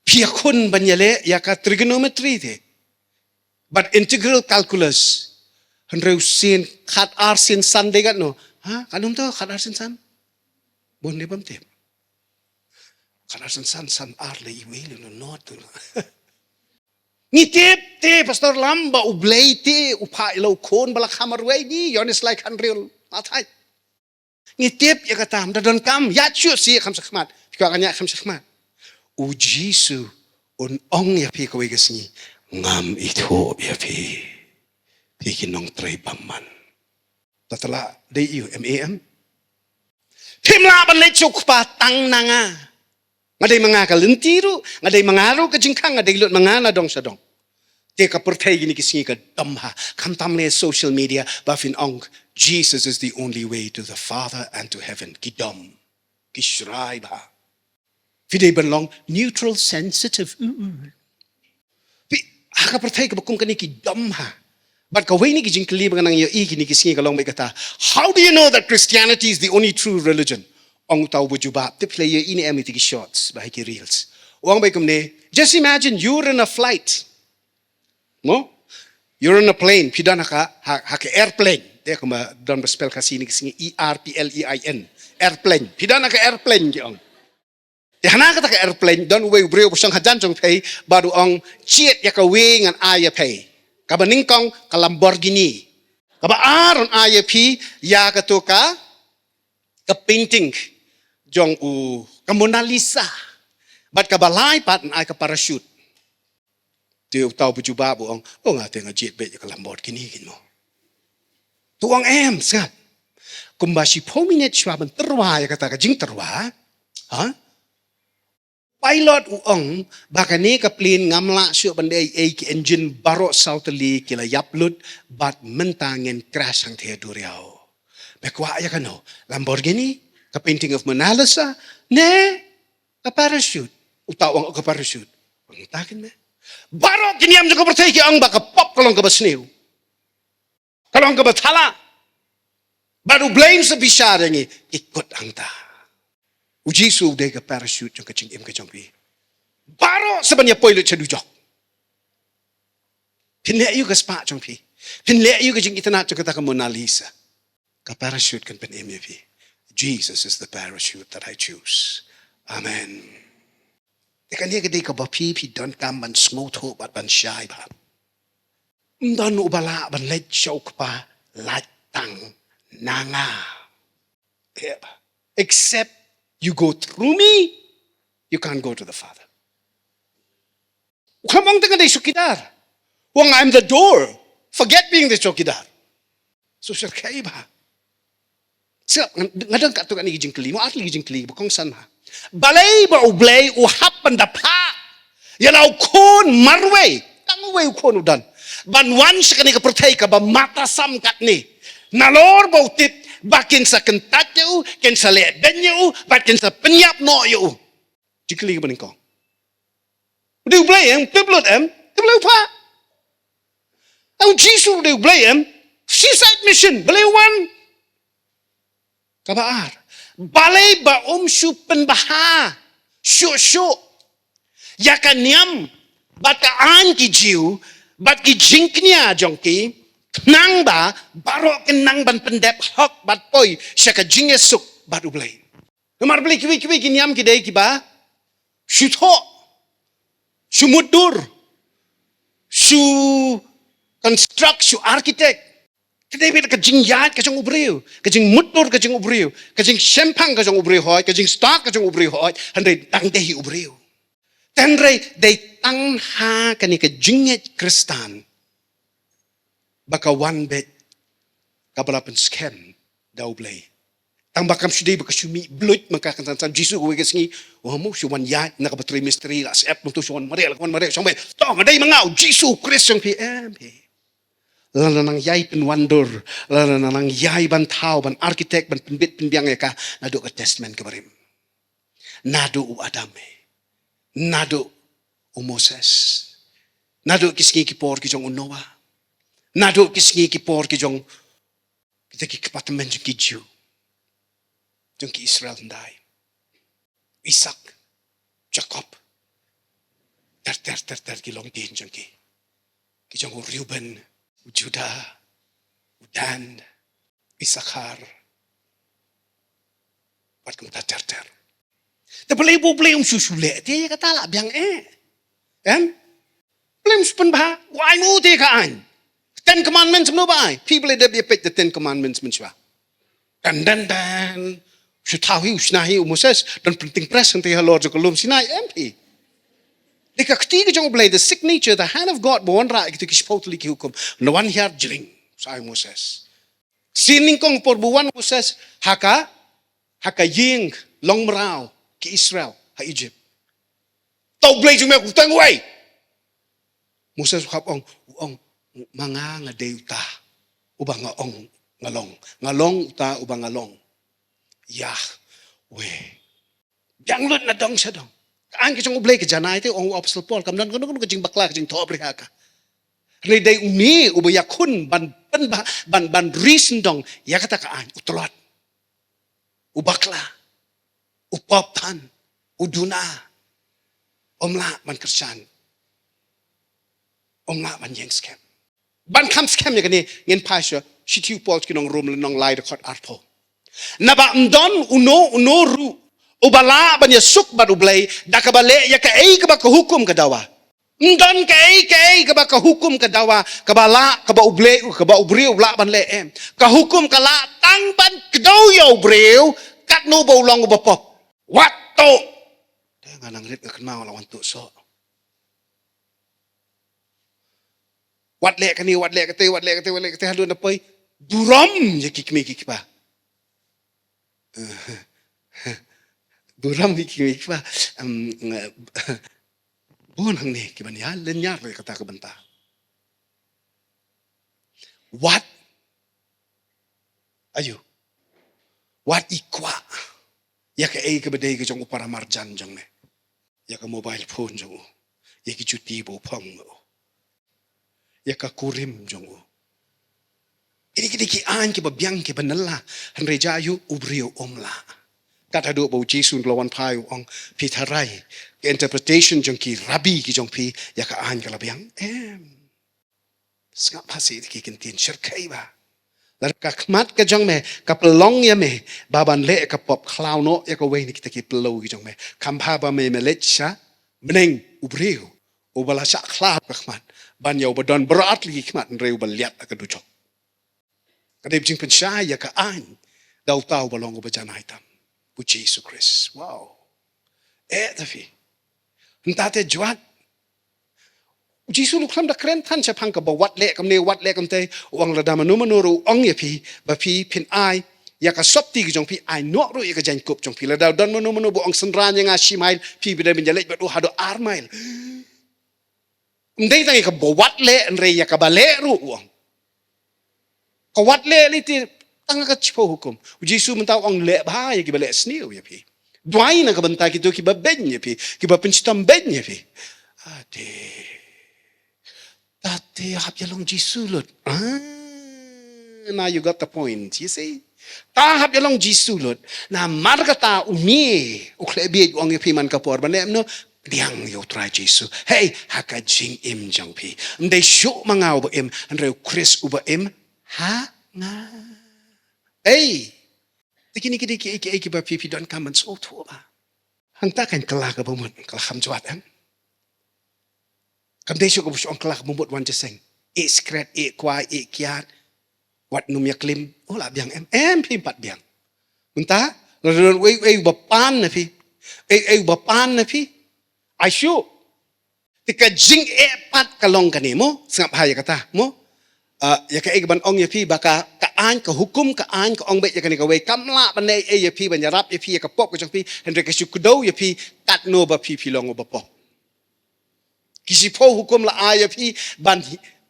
Phi ïakhun ban ïaleh ïa ka trigonometry te bad integral calculus. Hynriew sien, khat ar sien san dei katno? Ha, katno mynta khat ar sien san? Bun ne bym tip. Khat ar sien san, san ar lei iwei lei, no, not tu. Ngi tip te, Pastor Lam, ba U Blei te u phah ïa la u khun ba la kham marwei, ni Ïoannis lai khathynriew, Mathai. Ngi tip ïa kata, ym da don kam, ïa shu sih kham shakhmat. Phi kwah kan ïa kham shakhmat. U Jisu un ong ïa phi kawei ka sngi: Ngam ithuh ïa phi, phi ki nongtrei bymman. Tata la dei ïa u M A M. Phim lah ban leit sha u Kpa tang na nga. Nga dei ma nga ka lynti ruh, nga dei ma nga ruh ka jingkhang, nga dei lut ma nga na dong sha dong. Te ka pyrthei kine ki sngi ka dom bha, khamtam leh social media ba phin ong, "Jesus is the only way to the Father and to heaven." Ki dom, ki shrai bha. Phi dei ban long neutral, sensitive. Uh, uh. Phi, ha ka pyrthei kaba kum kane ki dom bha. Bad kawei na ki jingkylli ba nga nang ïohi kine ki sngi ka long beit kata: "How do you know that Christianity is the only true religion?" Ong uta uba jubab, tip phi la ïohi ne em ïa ki shorts ba ha ki reels. U ong beit kumne: "Just imagine you're in a flight." Mo? You're in a plane, phi don ha ka, ha, ha ka airplane. Te kumba don ba spell Khasi ne ki sngi, E R P L E I N. Airplane. Phi don ha ka airplane, ki ong. Te hana kata ka airplane, don uwei u briew ba shong hajan jong phi, bad u ong, "Jied ïa kawei ngan ai ïa phi." Kaba nyngkong ka Lamborghini. Kaba ar yn ai ïa phi ïa kato ka, ka painting jong u, ka Mona Lisa. Bad kaba lai pat yn ai ka parachute. Te uta uba jubab u ong, "Oh, nga te nga jied beit ïa ka Lamborghini kine mo." Te u ong, "Em, sngap. Kumba shiphew minit shuwa ban tyrwa ïa kata ka jingtyrwa, ha? Pilot u ong ba kane ka plane ngam lah shuh ban dei ei ei, ki engine baroh saw tylli ki la ïap lut, bad mynta ngin crash hangtei ha duriaw. Me kwah ïa kano? Lamborghini, ka painting of Mona Lisa, ne ka parachute?" Uta u ong, "Ka parachute." Ong, "Ta kin me." Baroh ki niam jong ka pyrthei ki ong ba ka pop ka long kaba sniew, ka long kaba thala. Bad U Blei un sa bishar ïa ngi, ki kut hangta. U Jisu u dei ka parachute jong ka jingim ka jong phi. Baroh sa ban ïa poi lut sha dujok. Phin leh aïu ka spah jong phi? Phin leh aïu ka jingitynnad jong kata ka Mona Lisa? Ka parachute kan pynim ïa phi. Jesus is the parachute that I choose. Amen. Te kane ka dei kaba phi, phi donkam ban sngewthuh bad ban shai bha. Ym don uba lah ban leit sha u Kpa lait tang na nga. Except you go through me, you can't go to the Father. U khlem ong tang nga dei chowkidar. U ong, "I'm the door." Forget being the chowkidar. So, syrkhei bha. Sngap, nga, nga dang katto katne ki jingkylli, mo ar tylli ki jingkylli ba kongsan ha. Balei ba U Blei u hap ban da phah ïa la u khun marwei, tang uwei u khun u don, ban wan sha kane ka pyrthei kaba matasam katne. Nalor ba u tip ba kin sa kyntait ïa u, kin sa leh beiñ ïa u, bad kin sa pynïap noh ïa u. Jingkylli kaba nyngkong. U dei U Blei em, tip lut em, te balei u phah? U Jisu u dei U Blei em, suicide mission, balei u wan? Kaba ar, balei ba um shu pynbha shuh shuh ïa ka niam bad ka aiñ ki Jiw bad ki jingkñia jong ki, khnang ba baroh kin nang ban pyndep hok bad poi sha ka jingïasuk bad U Blei. Namar balei kiwei kiwei ki niam ki dei kiba shu thoh, shu mutdur, shu construct, shu architect. Ka dei beit ka jingïaid ka jong u briew, ka jingmutdur ka jong u briew, ka jingshemphang ka jong u briew hooid, ka jingstad ka jong u briew hooid, hynrei dang dei hi u briew. Te hynrei dei tang ha kane ka jingngeit Khristan ba ka wan beit kaba la pynskhem da U Blei. Tang ba kam shu dei ba ka shu mih bluit ma ka kan san san Jisu kawei ka sngi. Wa mo shu wan ïaid na kaba trei mistri la sep nangtu shu wan mareh, la wan mareh, shu wan mareh. To, nga dei ma nga u Jisu Khrist jong phi em phi. La nang ïai pynwandur, la nang ïai ban thaw, ban architect, ban pynbit pynbiang ïa ka naduh ka testament kaba rim. Naduh u Adam eh. Naduh u Moses. Naduh ki sngi ki por ki jong u Noah. Naduh ki sngi ki por ki jong kita ki kpa tymmen jong ki Jiw, jong ki Israel hyndai. Isak, Jakob. Ter ter ter ter ki longdien jong ki. Ki jong u Reuben, u Judah, u Dan, Isakhar. Bad kumta ter ter. Te balei ba U Blei um shu shu leh te ïa kata la biang eh. Em? Balei um shu pynbha, u ai mo te ka aiñ. Ten Commandments mano ba ai? Phi balei dep ïa peit the Ten Commandments mynshuwa? Dan dan dan. Shu thaw hi u shna hi u Moses, don printing press hangtei halor jong ka lum Sinai, em phi? Dei ka kti ka jong U Blei, the signature, the hand of God ba wanrah ïa kito ki shiphew tylli ki hukum. Na wan hiar jring, sa ai u Moses. Sien nyngkong por ba wan u Moses ha ka, ha ka ïing longmraw ki Israel ha Egypt. To U Blei jong me u tang wei. Moses u hap ong, u ong, ma nga nga dei uta uba nga ong nga long. Nga long uta uba nga long. Yahweh. Biang lut na dong sha dong. Ka aiñ ka jong U Blei ka janai te, ong u Apostle Paul, kam don kano kano ka jingbakla ka jingthohbri ha ka. Hynrei dei une uba ïakhun ban pynbha, ban, ban ri sngewdong ïa kata ka aiñ, u tlot, u bakla, u pop than, u duna, um lah ban kyrshan, um lah ban ïeng skhem. Ban kham skhem ïa kane ngin phai sha shithi u Paul sha ki nong Rom lynnong lai dkhot arphew. Naba ym don uno uno ruh uba lah ban ïasuk bad U Blei da kaba leh ïa kaei kaba ka hukum ka dawa. Ym don kaei kaei kaba ka hukum ka dawa kaba lah, kaba U Blei, kaba u briew u lah ban leh, em. Ka hukum ka lah tang ban kdew ïa u briew katno ba u long uba pop. Wat to. Te nga nang rit nga kynmaw la wan tuh soh. Wat leh kane, wat leh kate, wat leh kate, wat leh kate, haduh na poi burom ïa ki kmie ki kpa. Burom ïa ki kmie ki kpa. Em, bun hangne kiban ïa lynñiar ïa kata ka bynta. Wat, ayu, wat i kwah ïa kaei kaba dei ka jong u paramarjan jong me. Ïa ka mobile phone jong u, ïa ki juti ba u phong ma u, ïa ka kurim jong u. Kine, kine ki aiñ kiba biang kiba nylla, hynrei jia ayu u briew um lah. Kat haduh ba u Jisu u la wan phai u ong, phi tharai ka interpretation jong ki rabbi ki jong phi ïa ka aiñ ka la biang? Em. Sngap ha shi ki ktien, shyrkhei bha. Lada ka khmat ka jong me ka pynlong ïa me ba ban leh ka pop, khlaw noh ïa kawei na kita ki pynlong ki jong me. Kham bha ba me, me leit sha bneng u briew uba la shah khlad ka khmat ban ïa uba don baroh artylli ki khmat, hynrei uba liat ha ka dujok. Ka dei ba jingpynshai ïa ka aiñ da uta uba long uba janai tam, u Jisu Khrist. Wow. Eh, ta phi. Hynta te jwat, u Jisu u khlem da kren than shaphang kaba wat leh kumne, wat leh kumtei. U ong lada mano mano ruh u ong ïa phi ba phi phin ai ïa ka sopti ka jong phi, ai noh ruh ïa ka jaiñkup jong phi. Lada don mano mano ba ong synran ïa nga shi mail, phi bym dei ban ïaleit bad u haduh ar mail. Ym dei tang ïa kaba wat leh, hynrei ïa kaba leh ruh u ong. Ka wat leh lei te tang ka shiphew hukum. U Jisu mynta u ong leh bha ïa kiba leh sniew ïa phi. Duwai na ka bynta kito kiba beiñ ïa phi, kiba pynshitom beiñ ïa phi. Ade. Ta te hap ïa long Jisu lut. Ah, now you got the point, you see? Ta hap ïa long Jisu lut. Namar kata une u khleh bieit u ong ïa phi man ka por ba ne em no, pdiang ïa u Trai Jisu. Hei, ha ka jingim jong phi. Ym dei shuh ma nga uba im, hynrei u Khrist uba im ha nga. Hei, te kine ki dei kiei kiei kiba phi phi donkam ban sngewthuh ba. Hangta kan kylla kaba mut, kylla kham jwat em. Kam dei shuh kaba shu ong kylla kaba mut wan jingïaseng. Ïeh sikret, ïeh kwai, ïeh kiad. Wat nym ïaklim. Oh, la biang em. Em, phim pat biang. Mynta, la don uei uei uba pan na phi. Uei uei uba pan na phi. Ai shuh. Te ka jingeh pat ka long kane mo. Sngap ha ïa kata mo. Ah, ïa kaei kaban ong ïa phi ba ka, ka aiñ, ka hukum, ka aiñ, ka ong beit ïa kane kawei. Kam lah ban ai ei ïa phi, ban ïarap ïa phi ïa ka pop ka jong phi. Hynrei ka shu kdew ïa phi katno ba phi phi long uba pop. Ki shiphew hukum la ai ïa phi ban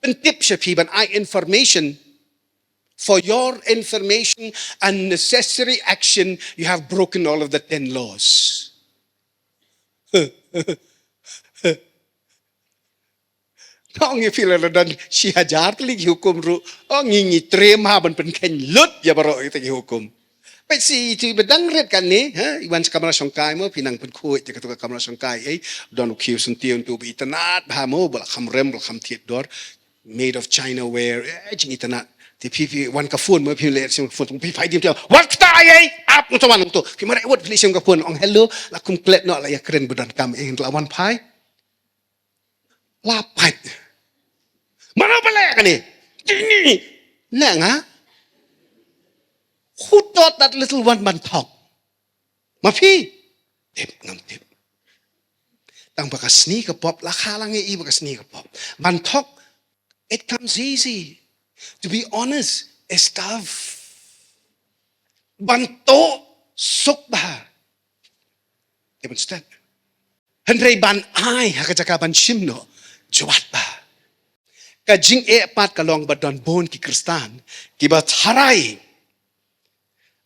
pyntip sha phi, ban ai information. For your information and necessary action, you have broken all of the ten laws. Ong ïa phi la don shi hajar tylli ki hukum ruh. Ong ngi ngi trei ma ban pynkheiñ lut ïa baroh ïa ki hukum. Peit shi ïa ki ba dang rit kane, ha, i wan sha kamra shongkai mo, phi nang pynkhuid ïa katu ka kamra shongkai, eh, don u khiew syntiew tu ba itynnad bha mo, ba la kham rem, ba la kham thied dor, made of China ware, eh, jingitynnad. Te phi phi wan ka phone mo, phi leh sim ka phone, phi phai dim te, wan kata ai ai, ap mo to wan to. Phi mareh wat phi leh sim ka phone, ong hello, la kum klet noh, la ïakren ba donkam, eh, la wan phai. La pait. Mano ba leh kane? Kine. Leh nga. Who taught that little one ban thok? Ma phi? Tip, ngam tip. Tang ba ka sngi ka pop, la kha la ngi i ba ka sngi ka pop. Ban thok, it comes easy. To be honest, it's tough. Ban to suk bha. Demonstrate. Hynrei ban ai ha ka jaka ban shim noh, jwat bha. Ka jingeh pat ka long ba don bun ki Khristan kiba tharai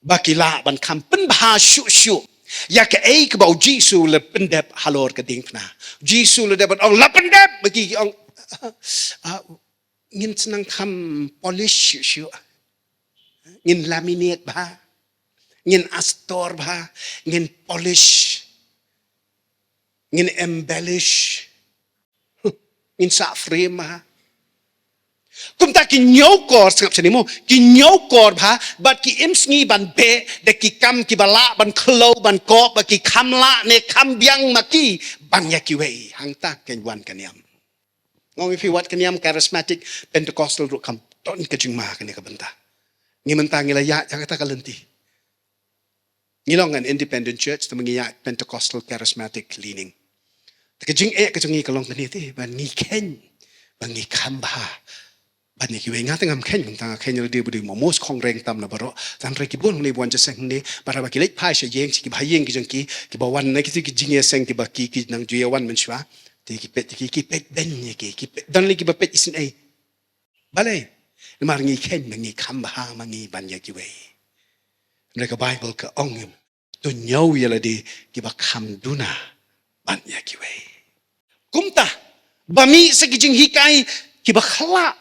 ba ki lah ban kham pynbha shuh shuh ïa kaei kaba u Jisu u la pyndep halor ka diengphna. U Jisu u la dep ban ong la pyndep, ba ki ki ong, ah, ngin sdang kham polish shuh shuh. Ngin laminate bha. Ngin astor bha. Ngin polish. Ngin embellish. Ngin sah frame bha. Kumta ki ñiewkor, sngap shane mo, ki ñiewkor bha, bad ki im sngi ban beh da ki kam kiba lah ban khlaw ban kop, ba ki kham lah ne kham biang ma ki ban ïa kiwei. Hangta kan wan ka niam. Nga ong ïa phi wat ka niam Charismatic, Pentecostal ruh kam don ka jingma kane ka bynta. Ngi mynta ngi la ïaid ha kata ka lynti. Ngi long an independent church, tangba ngi ïaid Pentecostal Charismatic leaning. Te ka jingeh ka jong ngi ka long kane te, ba ngi kheiñ, ba ngi kham bha ban ïa kiwei. Nga te ngam kheiñ, mynta nga kheiñ lade ba dei mo mos khongreng tam na baroh. Tang hynrei ki bun hangne ba wan jingïaseng hangne, ba haba ki leit phai sha ïing, sha ki bahaïing ki jong ki, kiba wan na kito ki jingïaseng kiba ki, ki nang ju ïa wan mynshuwa. Te ki peit, ki, ki peit beiñ ïa ki, ki peit, don lei kiba peit isynei. Balei? Namar ngi kheiñ ba ngi kham bha ma ngi ban ïa kiwei. Hynrei ka Baibl ka ong, to ñiew ïa lade kiba kham duna ban ïa kiwei. Kumta, ba mih sa ki jinghikai kiba khlah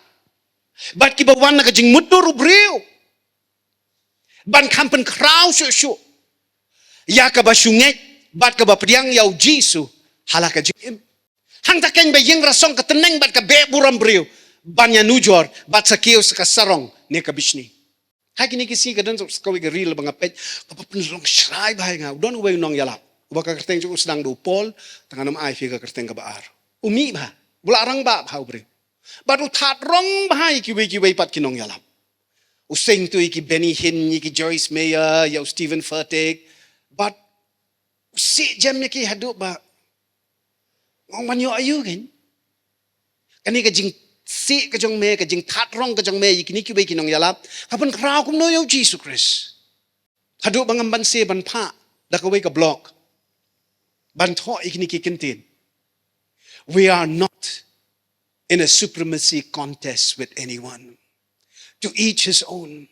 bad kiba wan na ka jingmutdur u briew ban kham pynkhraw shuh shuh ïa kaba shu ngeit bad kaba pdiang ïa u Jisu ha la ka jingim. Hangta kein ba ïeng rasong ka tneng bad ka beh burom briew ban ïa nujor bad sa kiew sa ka sarong ne ka bishni. Ha kine ki sngi ka don sa kawei ka reel ba nga peit kaba pynlong shrai bha ïa nga, u don uwei u nongïalap. Ba ka kyrteng jong u sdang da u Paul, tang ngan ym ai phi ka kyrteng kaba ar. U mih bha, u la rangbah bha u briew. Bad u thad rong bha ïa kiwei kiwei pat ki nongïalap. U seng tu ïa ki Benny Hinn, ïa ki Joyce Meyer, ïa u Steven Furtick. Bad u sih jem ïa ki haduh ba nga ong ban ïoh aïu kein. Kane ka jingsih ka jong me, ka jingthad rong ka jong me ïa kine kiwei ki nongïalap, ka pynkhraw kumno ïa u Jisu Khrist? Haduh ba ngam banse ban phah da kawei ka blog ban thoh ïa kine ki kyntien. We are not in a supremacy contest with anyone. To each his own.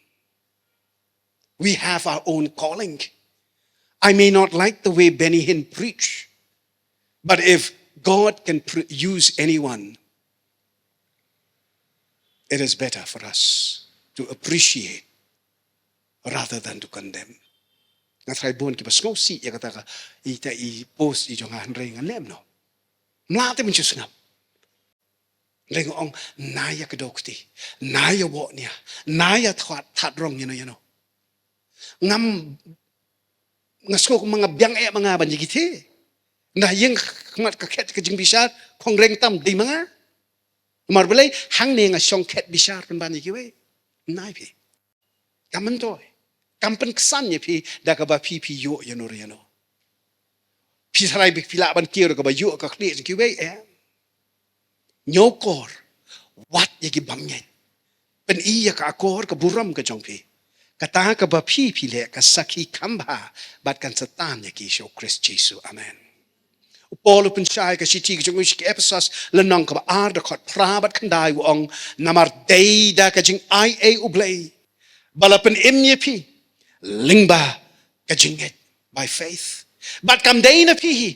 We have our own calling. I may not like the way Benny Hinn preach, but if God can pr- use anyone, it is better for us to appreciate rather than to condemn. Nga tharai bun kiba sngewsih ïa kata ka, ita i post i jong nga, hynrei ngan leh kumno? Mla te mynta sngap. Hynrei nga ong, na ïa kdew kti, na ïa woh nia, na ïa thad, thad rong ïa no ïa no. Ngam, nga sngew kumba nga biang eh ma nga ban ïa kiti. Na ïeng khmat ka khet ka jingbishar, khong reng tam dei ma nga. Mar balei, hangne nga shong khet bishar pynban ïa kiwei. Nai phi. Kam myntoi. Kam pynksan ïa phi da kaba phi phi ïoh ïa no ïa no. Phi tharai phi lah ban kiew da kaba ïoh ka khlieh jong kiwei, eh. Ñiewkor wat ïa ki bymngeit. Pyni ïa ka akor ka burom ka jong phi. Kata kaba phi phi leh ka sakhi kham bha bad kan sa tan ïa ki sha u Khrist Jisu. Amen. U Paul u pynshai ka shithi ka jong u sha ki Ephesos lynnong kaba ar dkhot phra bad khyndai u ong, namar dei da ka jingai ei U Blei ba la pynim ïa phi lyngba ka jingngeit, by faith. Bad kam dei na phi hi,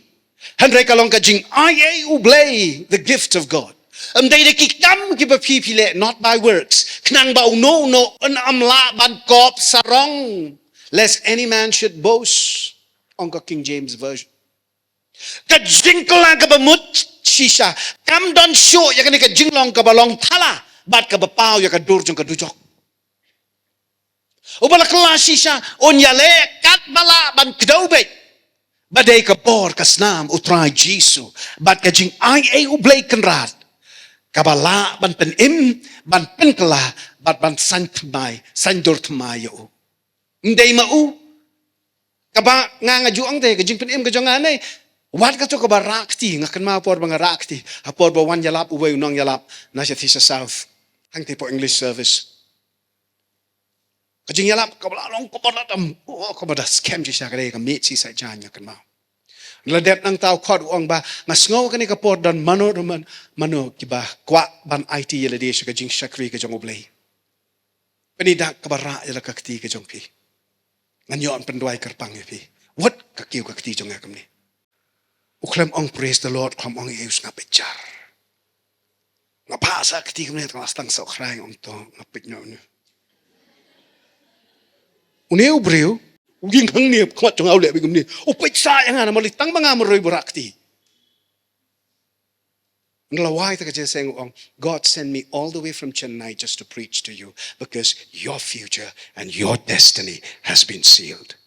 hynrei ka long ka jingai ei U Blei, the gift of God. Ym dei da ki kam kiba phi phi leh, not by works, khnang ba uno uno un ym lah ban kop sarong, lest any man should boast, ong ka King James Version. Ka jingkylla kaba mut shisha, kam don shuh ïa kane ka jinglong kaba long thala bad kaba paw ïa ka dur jong ka dujok. Uba la kylla shisha un ïaleh katba lah ban kdew beit ba dei ka bor ka snam U Trai Jisu bad ka jingai ei U Blei Kynrad kaba lah ban pynim, ban pynkylla bad ban saiñ thymmai, saiñ dur thymmai ïa u. Ym dei ma u. Kaba nga nga ju ong te ka jingpynim ka jong nga ne, wat kato kaba rah kti, nga kynmaw por ba nga rah kti ha por ba wan ïalap uwei u nongïalap na sha Thisha South, hangtei hapoh English service. Ka jingïalap kaba la long kaba la dam, oh, kaba da skhem shisha, ka dei ka Miet Sisait Jaiñ, nga kynmaw. La dep nangta u khot u ong ba nga sngew kane ka por don mano mano, mano kiba kwah ban aiti ïa lade sha ka jingshakri ka jong U Blei. Pynïaid kaba rah ïa la ka kti ka jong phi. Ngan ïoh ban pynduwai kyrpang ïa phi. Wat ka kiew ka kti jong nga kumne. U khlem ong praise the Lord, khlem ong ei, u sngap beit jar. Nga phah sa kti kumne, tang la sdang sa u khrai, ong to nga peit noh une. Une u briew u ïeng hangne, khmat jong nga u leh beit kumne. U peit sa ïa nga namar lei tang ma nga marwei ba rah kti. Nlawai ta ka jingïaseng u ong, God sent me all the way from Chennai just to preach to you because your future and your destiny has been sealed.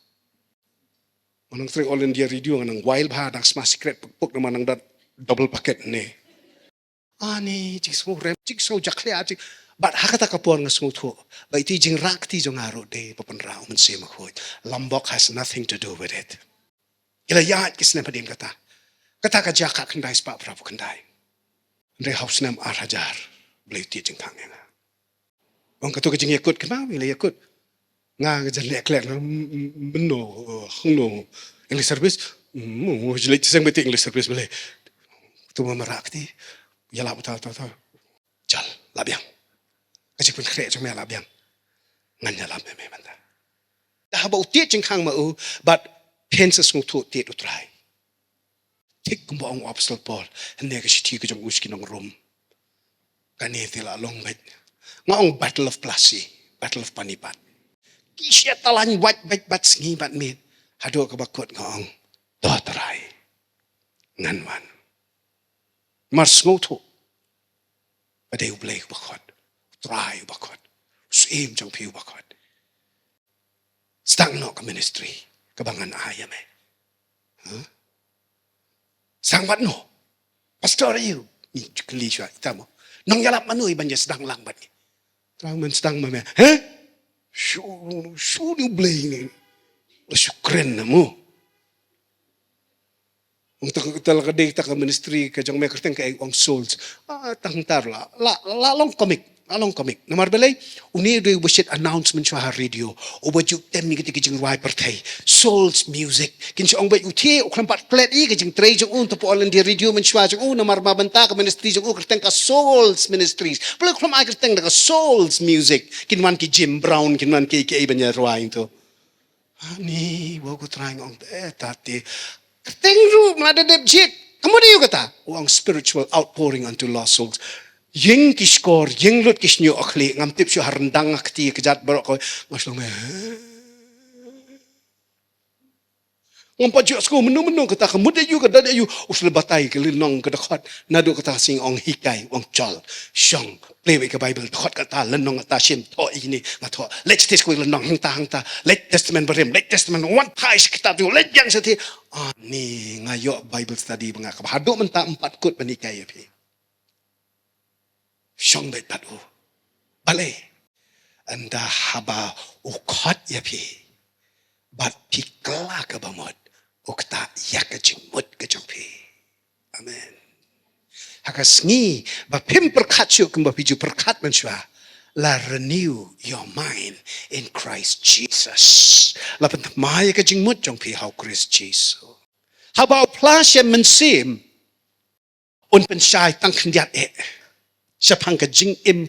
Nga nang trei All India Radio, nga nang wild bha, dang sma secret puk puk, namar nang da double packet ne. Ani jingsngew rem, jingsngew jakhlia jing. Bad ha kata ka por nga sngewthuh ba iti jingrah kti jong nga ruh dei ba pynrah u Mynsiem Bakhuid. Lombok has nothing to do with it. Ki la ïaid ki snem hadien kata. Kata ka jia ka khyndai spah phra phew khyndai. Hynrei ha u snem ar hajar Blei u tied jingkhang ïa nga. Ong kato ka jingïakut, kynmaw, ngi la ïakut. Nga, nga jan leh klet, nga, mm, mm, mynno, uh, hangno, English service, mm, jlei seng beti English service bele. Tu ma rah kti, ïalap uta, uta, uta. Jal, la biang. Ka jingpynkhreh jong me la biang. Ngan ïalap me, me mynta. Da haba u tied jingkhang ma u, bad phin sa sngewthuh tied U Trai. Thik kumba ong u Apostol Paul, hynne ka shithi ka jong u sha ki nong Rom. Kane te la long beit. Nga ong Battle of Plassey, Battle of Panipat. Ki shet talan wait beit bad sngi bad miet. Haduh kaba kut nga ong, to Trai. Ngan wan. Mar sngewthuh ba dei U Blei uba khot, U Trai uba khot, u Syiem jong phi uba khot. Sdang noh ka ministry kaba ngan ai ïa me. Huh? Sdang bad no? Pastor aïu? Ngi kylli shuwa ita mo. Nongïalap mano iban ïa sdang lang bad ngi? Trai, men sdang ma me. He? Shu, shu ni U Blei ni. La shu kren na mo. Ong ta ka, ta la ka dei ta ka ministry ka jong me kyrteng kaei? Ong Souls. Ah, tang tar la. La, la long comic. La long comic. Namar balei? Une u dei uba shait announce mynshuwa ha radio. Uba ju tem ïa kita ki jingrwai pyrthei. Souls music. Kin shu ong beit u te u khlem pat klet ïa ka jingtrei jong u, to poi All India Radio mynshuwa jong u, namar ba mynta ka ministry jong u kyrteng ka Souls Ministries. Balei u khlem ai kyrteng da ka Souls music? Kin wan ki Jim Brown, kin wan ki, ki ei ban ïa rwai to. Ani, wa ko Trai, nga ong, eh, ta te. Kyrteng ruh, ma da dep jied. Ka mut aïu kata? U ong spiritual outpouring unto lost souls. Ïeng ki shkor, ïeng lut ki shñiuh ha khlieh, ngam tip shuh ha ryndang ha kti ka jait baroh kawei. Nga shu long me. Ngam pat ju sngewthuh mynno mynno kata, ka mut aïu, ka don aïu. U shu la batai ka lynnong ka dkhot. Naduh kata sing ong hikai, ong chol. Shong, plie beit ka Bible, dkhot kata, lynnong kata, shim, thoh ïa kine, nga thoh. Leit shatei sha kawei ka lynnong, hangta, hangta. Leit Testament Barim, leit Testament, wan phai sha kitab jong, leit ïeng shatei. Ani, nga ïoh Bible study ba nga kaba haduh mynta ym pat kut ban hikai ïa phi. Shong beit bad u. Balei? Ynda haba u khot ïa phi bad phi kylla kaba mut, u ktah ïa ka jingmut ka jong phi. Amen. Ha ka sngi ba phim pyrkhat shuh kumba phi ju pyrkhat mynshuwa, la renew your mind in Christ Jesus. La pynthymmai ïa ka jingmut jong phi ha u Khrist Jisu. Haba u Phla Shem Mynsiem, un pynshai tang khyndiat eh shaphang ka jingim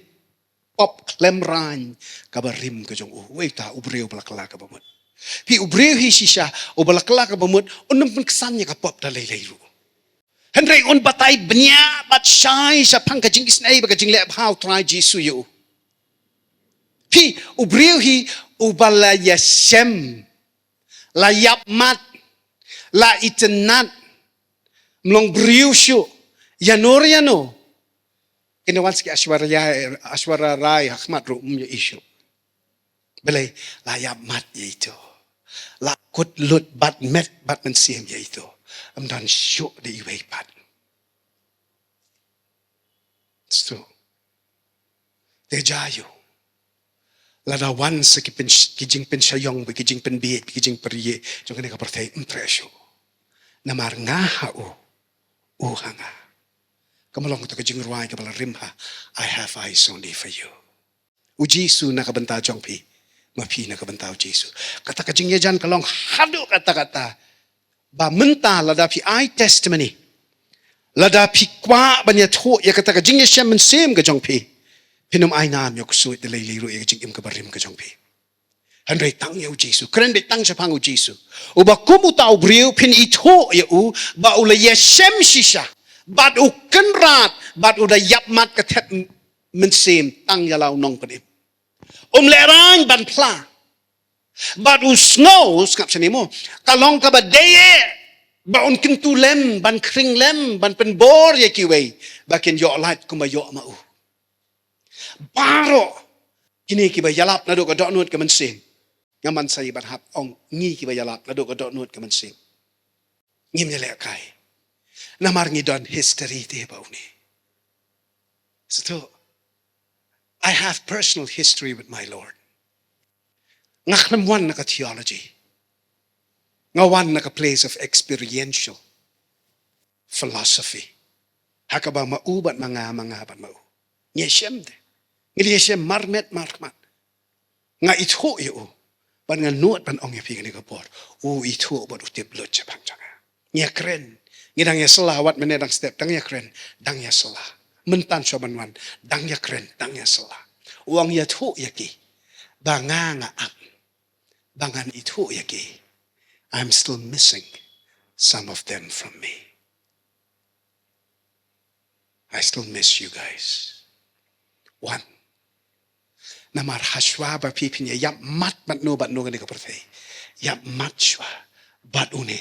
pop khlem raiñ kaba rim ka jong u. Wei ta u briew ba la kylla kaba mut. Phi, u briew hi shisha uba la kylla kaba mut, un ym pynksan ïa ka pop da lei lei ruh. Hynrei un batai bniah bad shai shaphang ka jingisynei bad ka jingleh bha u Trai Jisu ïa u. Phi, u briew hi uba la ïashem, la ïap mat, la itynnad, ym long briew shuh, ïano ïano. Kine wan sa ki Aishwarya, Aishwarya Rai ha khmat ruh ym ïohi shuh. Balei? La ïap mat ïa ito. La kut lut bad met bad mynsiem ïa ito. Ym don shuh da iwei pat. Sto. Te jia ïa u. Lada wan sa ki pyn-, ki jingpynshaiong, ki jingpynbieit, ki jingpyrïeh jong kane ka pyrthei, ym treh shuh. Namar nga ha u, u ha nga. Kaba long kata ka jingrwai kaba la rim ha I Have Eyes Only for You. U Jisu na ka bynta jong phi, ma phi na ka bynta u Jisu. Kata ka jingïajan ka long haduh katta katta. Ba mynta lada phi ai testimony, lada phi kwah ban ïathuh ïa kata ka jingïashem mynsiem ka jong phi, phin ym ai nam ïa u ksuid da lei lei ruh ïa ka jingim kaba rim ka jong phi. Hynrei tang ïa u Jisu, kren beit tang shaphang u Jisu. Uba kum uta u briew phin ithuh ïa u ba u la ïashem shisha bad u kynrad bad u da ïap mat ka thep m-, mynsiem tang ïa la u nongpynim. Um lehraiñ ban phla. Bad u sngew, sngap shane mo, ka long kaba dei eh ba un kyntu lem, ban khring lem, ban pynbor ïa kiwei ba kin ïoh lait kumba ïoh ma u. Baroh kine kiba ïalap naduh ka dohnud ka mynsiem. Nga man sa i ban hap ong ngi kiba ïalap naduh ka dohnud ka mynsiem. Ngim ïalehkai. Namar ngi don history te ba une. Satu, I have personal history with my Lord. Nga khlem wan na ka theology. Nga wan na ka place of experiential philosophy. Ha kaba ma u bad ma nga, ma nga bad ma u. Ngi ïashem te. Ngi ïashem marmet markhmat. Nga ithuh ïa u. Bad nga nud ban ong ïa phi kane ka por. U ithuh bad u tip lut shaphang jong nga. Ngi ïakren. Ngi dang ïasylla wat mynne dang step, dang ïakren, dang ïasylla. Mynta shuwa ban wan, dang ïakren, dang ïasylla. U ong ïathuh ïa ki ba nga nga ap. Ba ngan ithuh ïa ki. I'm still missing some of them from me. I still miss you guys. Wan. Namar ha shuwa ba phi phin ïa ïap mat bad no bad no kane ka pyrthei. Ïap mat shuwa bad une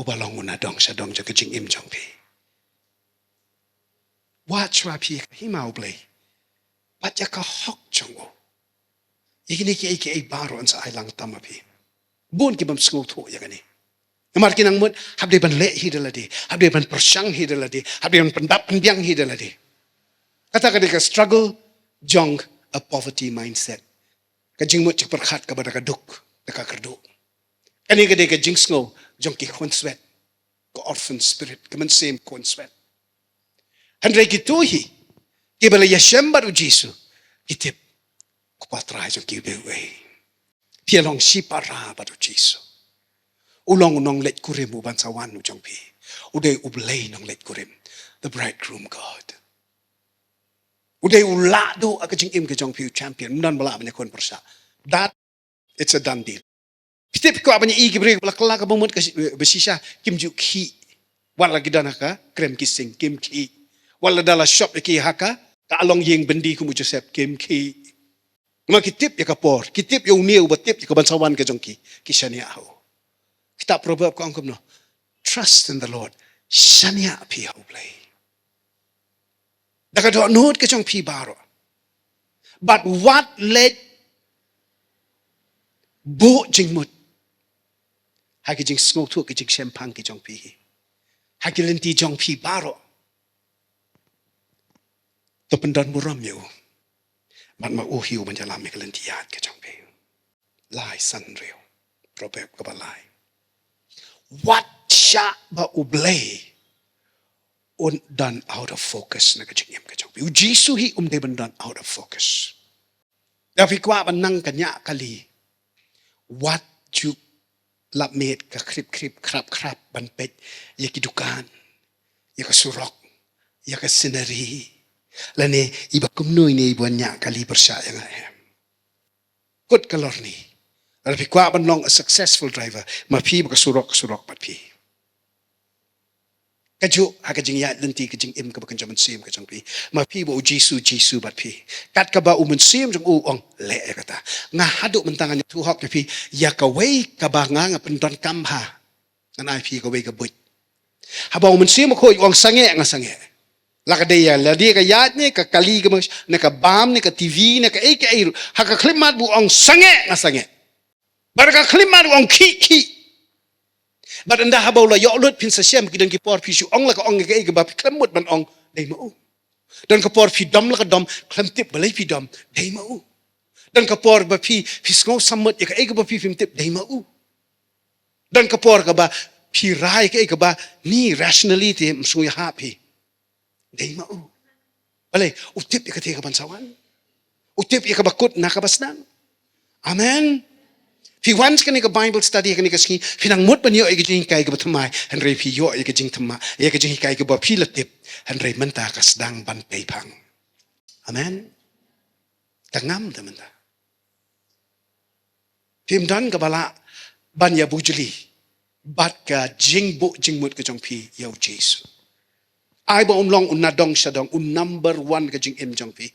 uba long u nadong shadong jong ka jingim jong phi. Wad shuwa phi ïa ka hima U Blei bad ïa ka hok jong u. Ïa kine kiei kiei baroh yn sa ai lang tam ma phi. Bun ki bym sngewthuh ïa kane. Namar ki nang mut, hap dei ban leh hi da lade, hap dei ban pyrshang hi da lade, hap dei ban pyndap pynbiang hi da lade. Kata ka dei ka struggle jong a poverty mindset. Ka jingmut jingpyrkhat kaba da ka duk, da ka kyrduh. Kane ka dei ka jingsngew jong ki khun swet, ka orphan spirit, ka mynsiem khun swet. Hynrei kito hi kiba la ïashem bad u Jisu, ki tip, ko Pa Trai jong kiwei kiwei, phi ïa long shipara bad u Jisu. U long u nongleit kurim uban sa wan u jong phi. U dei U Blei nongleit kurim, the bridegroom God. U dei u lahduh ha ka jingim ka jong phi, u champion. Ym don ba lah ban ïakhun pyrshah. That, it's a done deal. Phi tip, phi kwah ban ïohi ki briew ba la kylla ka bamut kaba shisha, kim ju khih. Wat la ki don ha ka krem ki sing, kim khih. Wat la da la shop ïa ki ha ka, ka along ïing byndi kum u Joseph, kim khih. Ma ki tip ïa ka por, ki tip ïa une uba tip ïa ka ban sa wan ka jong ki, ki shaniah ha u. Kitab Proverb ka ong kumno? Trust in the Lord. Shaniah phi ha U Blei da ka dohnud ka jong phi baroh. Bad wat leit buh jingmut ha ki jingsngewthuh, ki jingshemphang ki jong phi hi, ha ki lynti jong phi baroh. To pyndon burom ïa u. Bad ma u hi uban ïalam ïa ka lynti ïaid ka jong phi. Lai san hynriew. Proverb kaba lai. Wat shah ba U Blei un don out of focus na ka jingim ka jong phi. U Jisu hi um dei ban don out of focus. Lada phi kwah ban nang kane ka kali, wat ju lap miet ka khrip khrip khrap khrap ban peit ïa ki dukan, ïa ka surok, ïa ka scenery. Lane i ba kumno ine i ba wan ïa kali pyrshah ïa nga em. Kut ka lorni. Lada phi kwah ban long a successful driver, ma phi ba ka surok, ka surok bad phi. Kajuh ha ka jingïaid lynti, ka jingim kaba kynja mynsiem ka jong phi, ma phi ba u Jisu, Jisu bad phi. Kat kaba u mynsiem jong u u ong, leh ïa kata. Nga haduh mynta ngan ïathuh hok ïa phi, ïa kawei kaba nga, nga pyndonkam bha, ngan ai phi ïa kawei ka buit. Haba u Mynsiem Bakhuid u ong sangeh, nga sangeh. La ka dei ïa lade ka ïaid ne ka kali ka mah, ne ka bam, ne ka T V, ne kaei kaei ruh, ha ka khyllipmat ba u ong sangeh, nga sangeh. Bad ha ka khyllipmat u ong khih, khih. Bad ynda haba u la ïoh lut phin sa shem, ki don ki por phi shu ong la ka ong ïa kaei kaba phi khlem mut ban ong, dei ma u. Don ka por phi dom la ka dom, khlem tip balei phi dom, dei ma u. Don ka por ba phi, phi sngew sammut ïa kaei kaba phi phim tip, dei ma u. Don ka por kaba phi rai kaei kaba ni rationally te ym sngewbha ïa phi, dei ma u. Balei? U tip ïa kata kaba sa wan. U tip ïa kaba kut na kaba sdang. Amen. Phi wan sha kane ka Bible study kane ka sngi, phi nang mut ban ïoh ïa ka jinghikai kaba thymmai, hynrei phi ïoh ïa ka jingthymmai, ïa ka jinghikai kaba phi la tip, hynrei mynta ka sdang ban pei phang. Amen. Ka ngam da mynta. Phim don kaba lah ban ïa bujli bad ka jingbuh jingmut ka jong phi ïa u Jisu. Ai ba un long u nadong shadong, u number one ka jingim jong phi.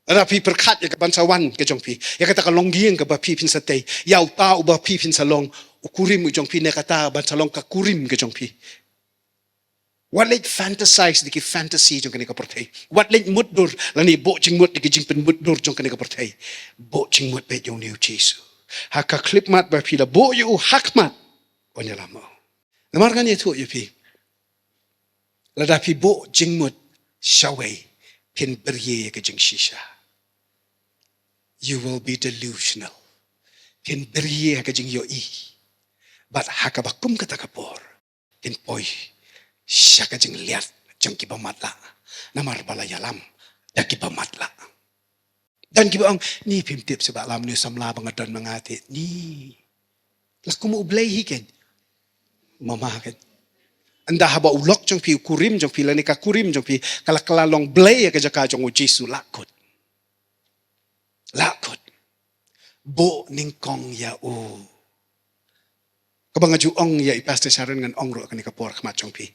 Lada phi pyrkhat ïa ka ban sa wan ka jong phi, ïa kata ka longïing kaba phi phin sa tei, ïa uta uba phi phin sa long u kurim u jong phi, ne kata ban sa long ka kurim ka jong phi. Wat leit fantasize da ki fantasy jong kane ka pyrthei. Wat leit mutdur lane buh jingmut da ki jingpynmutdur jong kane ka pyrthei. Buh jingmut beit ïa une u Jisu. Ha ka khyllipmat ba phi la buh ïa u, ha khmat un ïalam ma u. Namar ngan ïathuh ïa phi, lada phi buh jingmut shawei, phin byrngem ïa ka jingshisha. You will be delusional. Phin byrngem ïa ka jingïohi. Bad ha kaba kum kata ka por, phin poi sha ka jingleh jong kiba matlah. Namar ba la ïalam da kiba matlah. Don kiba ong, ni phim tip shuh ba la mano samla ba nga don ma nga te ni. La kum u Blei hi ken. Mama ken. Ynda haba u lok jong phi, u kurim jong phi, lane ka kurim jong phi ka la kylla long Blei ha ka jaka jong u Jisu, la kut. La kut. Buh nyngkong ïa u. Kaba nga ju ong ïa i Pastor Sharon, ngan ong ruh kane ka por khmat jong phi.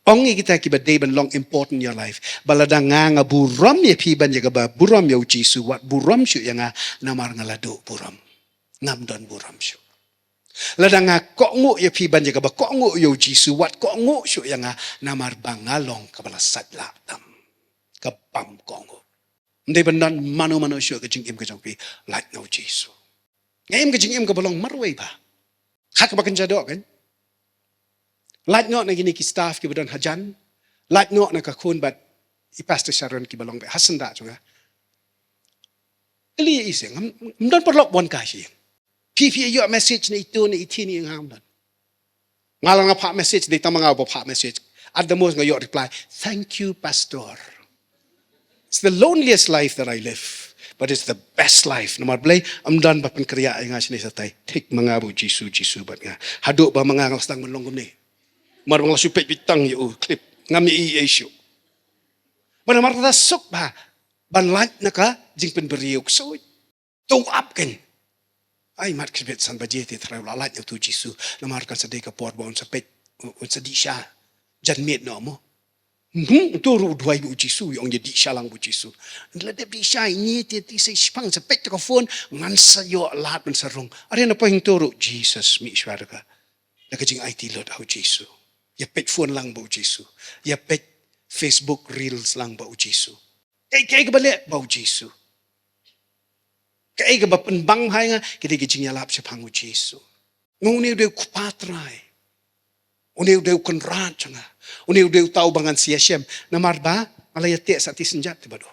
Ong ïa kita kiba dei ban long important ïa u life. Ba lada nga nga burom ïa phi ban ïa kaba burom ïa u Jisu, wat burom shuh ïa nga namar nga la duh burom. Ngam don burom shuh. Lada nga kohnguh ïa phi ban ïa kaba kohnguh ïa u Jisu, wat kohnguh shuh ïa nga namar ba nga long kaba la sait lah tam. Ka bym kohnguh. Ym dei ban don mano mano shuh ka jingim ka jong phi, lait na u Jisu. Nga im ka jingim kaba long marwei bha. Ha kaba kynja doh kan. Lait noh na kine ki staff kiba don hajan. Lait noh na ka khun bad i Pastor Sharon kiba long beit ha syndah jong nga. Kylli ïa i seh, ngam, ngam don paralok bun kai seh. Phi phi ïoh message na itu na iti ni ngam don. Nga la nga phah message, dei tang ma nga ba phah message. At the most nga ïoh reply, "Thank you, Pastor." It's the loneliest life that I live, but it's the best life. Namar balei? Ym don ba pynkhreh ïa nga shane shatai. Thik ma nga ba u Jisu, Jisu bad nga. Haduh ba ma nga nga sdang ban long kumne. Mar ba nga la shu peit beit tang ïa u clip. Ngam ïohi ei shuh. Ba namar kata suk ba ban lait na ka jingpynbriew ksuid. To ap kan. Ai mat khyndiat san baje te trai la lait ïa utu Jisu. Namar kan sa dei ka por ba un sa peit, un sa dih sha. Jan miet noh mo. Hmm, utu ruh u duwai ba u Jisu, u ong ïa dih sha lang ba u Jisu. Nda la dep dih sha ine te ti sa shipang sa peit ka phone, ngan sa ïoh lad ban sa rung. Are na poi utu ruh Jesus mih shwa da ka. Da ka jingaiti lut ha u Jisu. Ïa peit phone lang ba u Jisu. Ïa peit Facebook Reels lang ba u Jisu. Kaei kaei kaba leh ba u Jisu. Kaei kaba pynbang ha nga, ki dei ki jingïalap shaphang u Jisu. Nga une u dei u Kpa Trai. Une u dei u Kynrad jong nga. Une u dei uta uba ngan sa ïashem. Namar ba nga la ïateh sa ti synjat te bad u.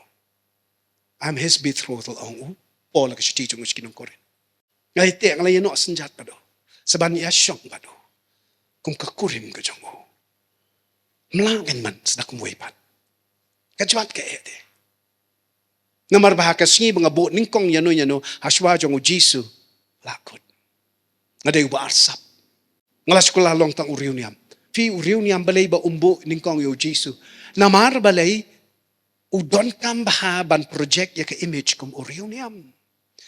I'm his betrothed, ong u Paul ha ka shithi jong u sha ki nong Korinth. Nga la ïateh, nga la ïanoh synjat bad u. Sa ban ïashong bad u. Kum ka kurim ka jong u. Mla ngan man sdang kumwei pat. Ka jwat ka eh te. Namar ba ha ka sngi ba nga buh nyngkong ïano ïano hashwa jong u Jisu. La kut. Nga dei uba arsap. Nga la shu kylla long tang u riewniam. Phi u riewniam balei ba um buh nyngkong ïa u Jisu. Namar balei u donkam bha ban project ïa ka image kum u riewniam.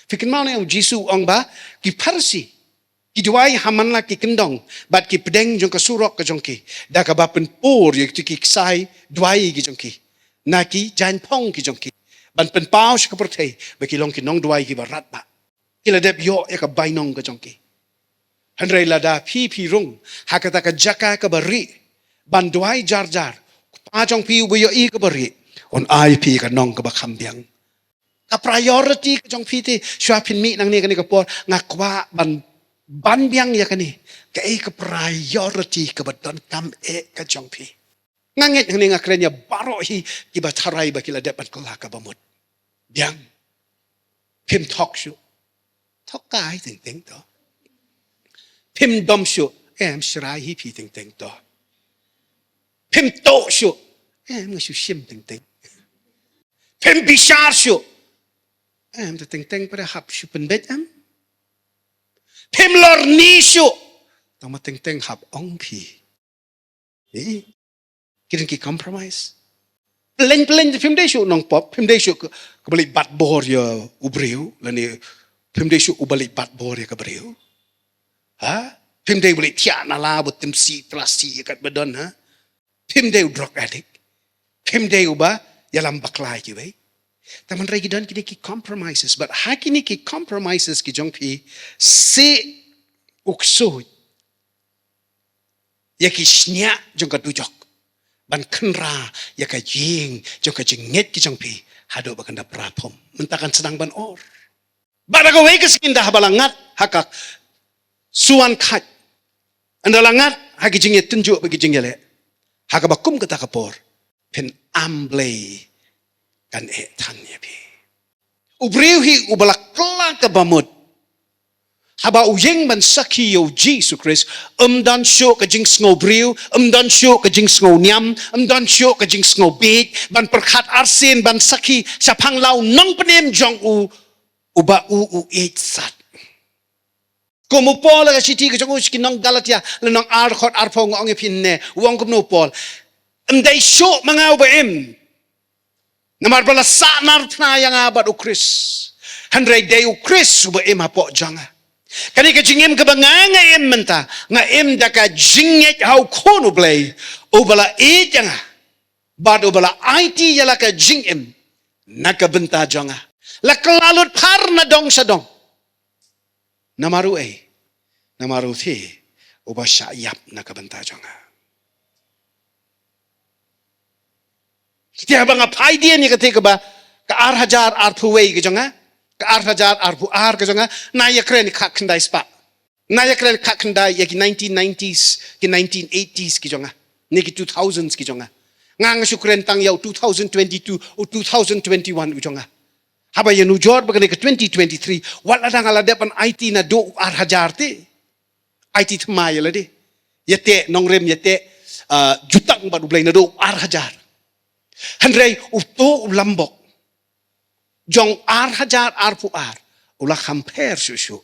Phi kynmaw ne u Jisu u ong ba ki Pharisi ki duwai ha man la ki kyndong bad ki pdeng jong ka surok ka jong ki da kaba pynpur ïa ki ksai duwai ki jong ki na ki jaiñphong ki jong ki ban pynpaw sha ka pyrthei ba ki long ki nongduwai kiba radbah. Ki la dep ïoh ïa ka bainong ka jong ki. Hynrei lada phi phi rung ha kata ka jaka kaba rieh ban duwai jar jar, Kpa jong phi uba ïohi kaba rieh un ai phi ka nong kaba kham biang. Ka priority ka jong phi te, shuwa phin mih nangne kane ka por, nga kwah ban ban biang ïa kane. Kaei ka priority kaba donkam eh ka jong phi. Nga ngeit hangne nga kren ïa baroh hi kiba tharai ba ki la dep ban kylla kaba mut. Biang. Phim thok shuh. Thok kai teng teng to. Phim dom shuh. Em shrai hi phi teng teng to. Phim tuh shuh. Em nga shu shim teng teng. Phim bishar shuh. Em te teng teng pat hap shu pynbeit em. Phim lorni shuh. Tang ma teng teng hap ong phi. Eh, ki dang ki compromise. Pleng pleng phim dei shuh nongpop, phim dei shuh ka, kaba leit bat bor ïa u briew, lane phim dei shuh uba leit bat bor ïa ka briew. Ha? Phim dei uba leit thiah na la ba tim si, tla si ïa kat ba don, ha? Phim dei u drug addict. Phim dei uba ïalam bakla ïa kiwei. Tang hynrei ki don kine ki compromises, but ha kine ki compromises ki jong phi, seh u ksuid ïa ki shñiah jong ka dujok ban kynra ïa ka ïing jong ka jingngeit ki jong phi haduh ba kan da phra phom. Mynta kan sdang ban or. Bad ha kawei ka sngi ynda haba la ngat ha ka suan khait, ynda la ngat ha ki jingïatynjuh bad ki jingïaleh, ha kaba kum kata ka por phin am Blei kan eh than ïa phi. U briew hi uba la kylla kaba mut. Haba u ïeng ban sakhi ïa u Jisu Khrist, ym don shuh ka jingsngew briew, ym don shuh ka jingsngew niam, ym don shuh ka jingsngew bieit ban pyrkhat arsien ban sakhi shaphang la u nongpynim jong u uba u u ïeit sat. Kum u Paul ha ka shithi ka jong u sha ki nong Galatia, lynnong ar dkhot arphew nga ong ïa phi ne, u ong kumno u Paul. Ym dei shuh ma nga uba im. Namar ba la sahnarphna ïa nga bad u Khrist. Hynrei dei u Khrist uba im hapoh jong nga. Kane ka jingim kaba nga nga im mynta, nga im da ka jingngeit ha u Khun u Blei, uba la ïeit ïa nga. Bad uba la aiti ïa la ka jingim na ka bynta jong nga. La kylla lut phar na dong sha dong. Namar u ei, namar u te uba shah ïap na ka bynta jong nga. Te haba nga phai dien ïa kata kaba ka ar hajar arphew wei ka jong nga, ka ar hajar arphew ar ka jong nga, nga ïakren ïa ka khyndai spah. Nga ïa kren kha khyndai ïa ki nineteen nineties, ki nineteen eighties ki jong nga, ne ki two thousands ki jong nga. Nga nga shu kren tang ïa u two thousand twenty-two, u two thousand twenty-one u jong nga. Haba ïanujor ba kane ka twenty twenty-three, wat la dang la dep ban aiti naduh u ar hajar te. Aiti thymmai ïa lade. Ïa te nongrim, ïa te, ah, jutang bad U Blei naduh u ar hajar. Hynrei uto u lambok jong ar hajar arphew ar u la kham pher shuh shuh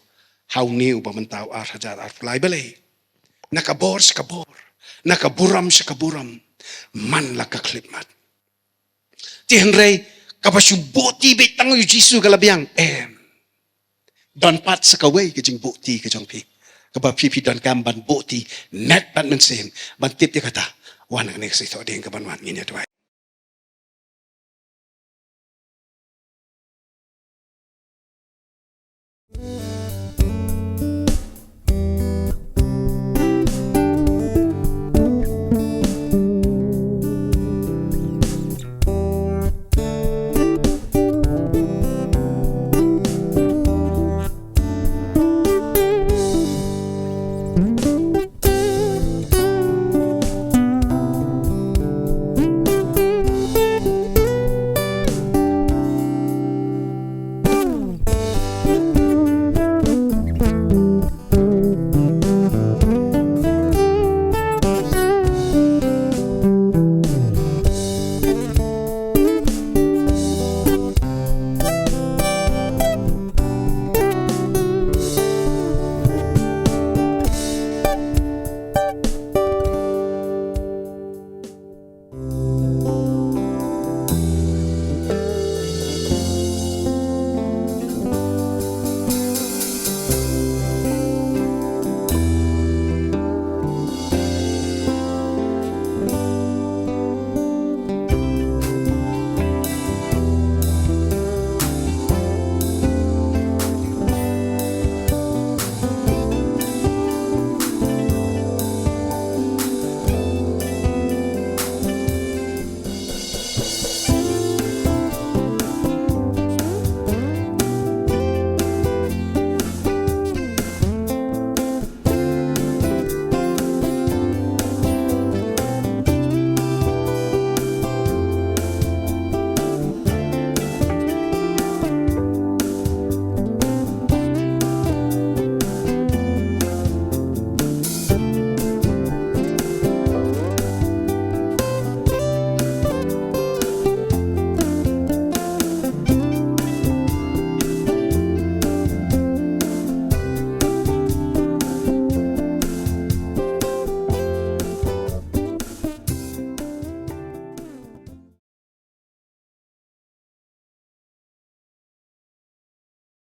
ha une uba mynta u ar hajar arphew lai. Balei? Na ka bor sha ka bor, na ka burom sha ka burom, man la ka khyllipmat. Te hynrei kaba shu buhti beit tang ïa u Jisu ka la biang. Em. Don pat sa kawei ka jingbuhti ka jong phi, kaba phi phi donkam ban buhti met bad mynsiem ban tip ïa kata. Wan kane ka shisha ding ka ban wan ngin ïa duwai.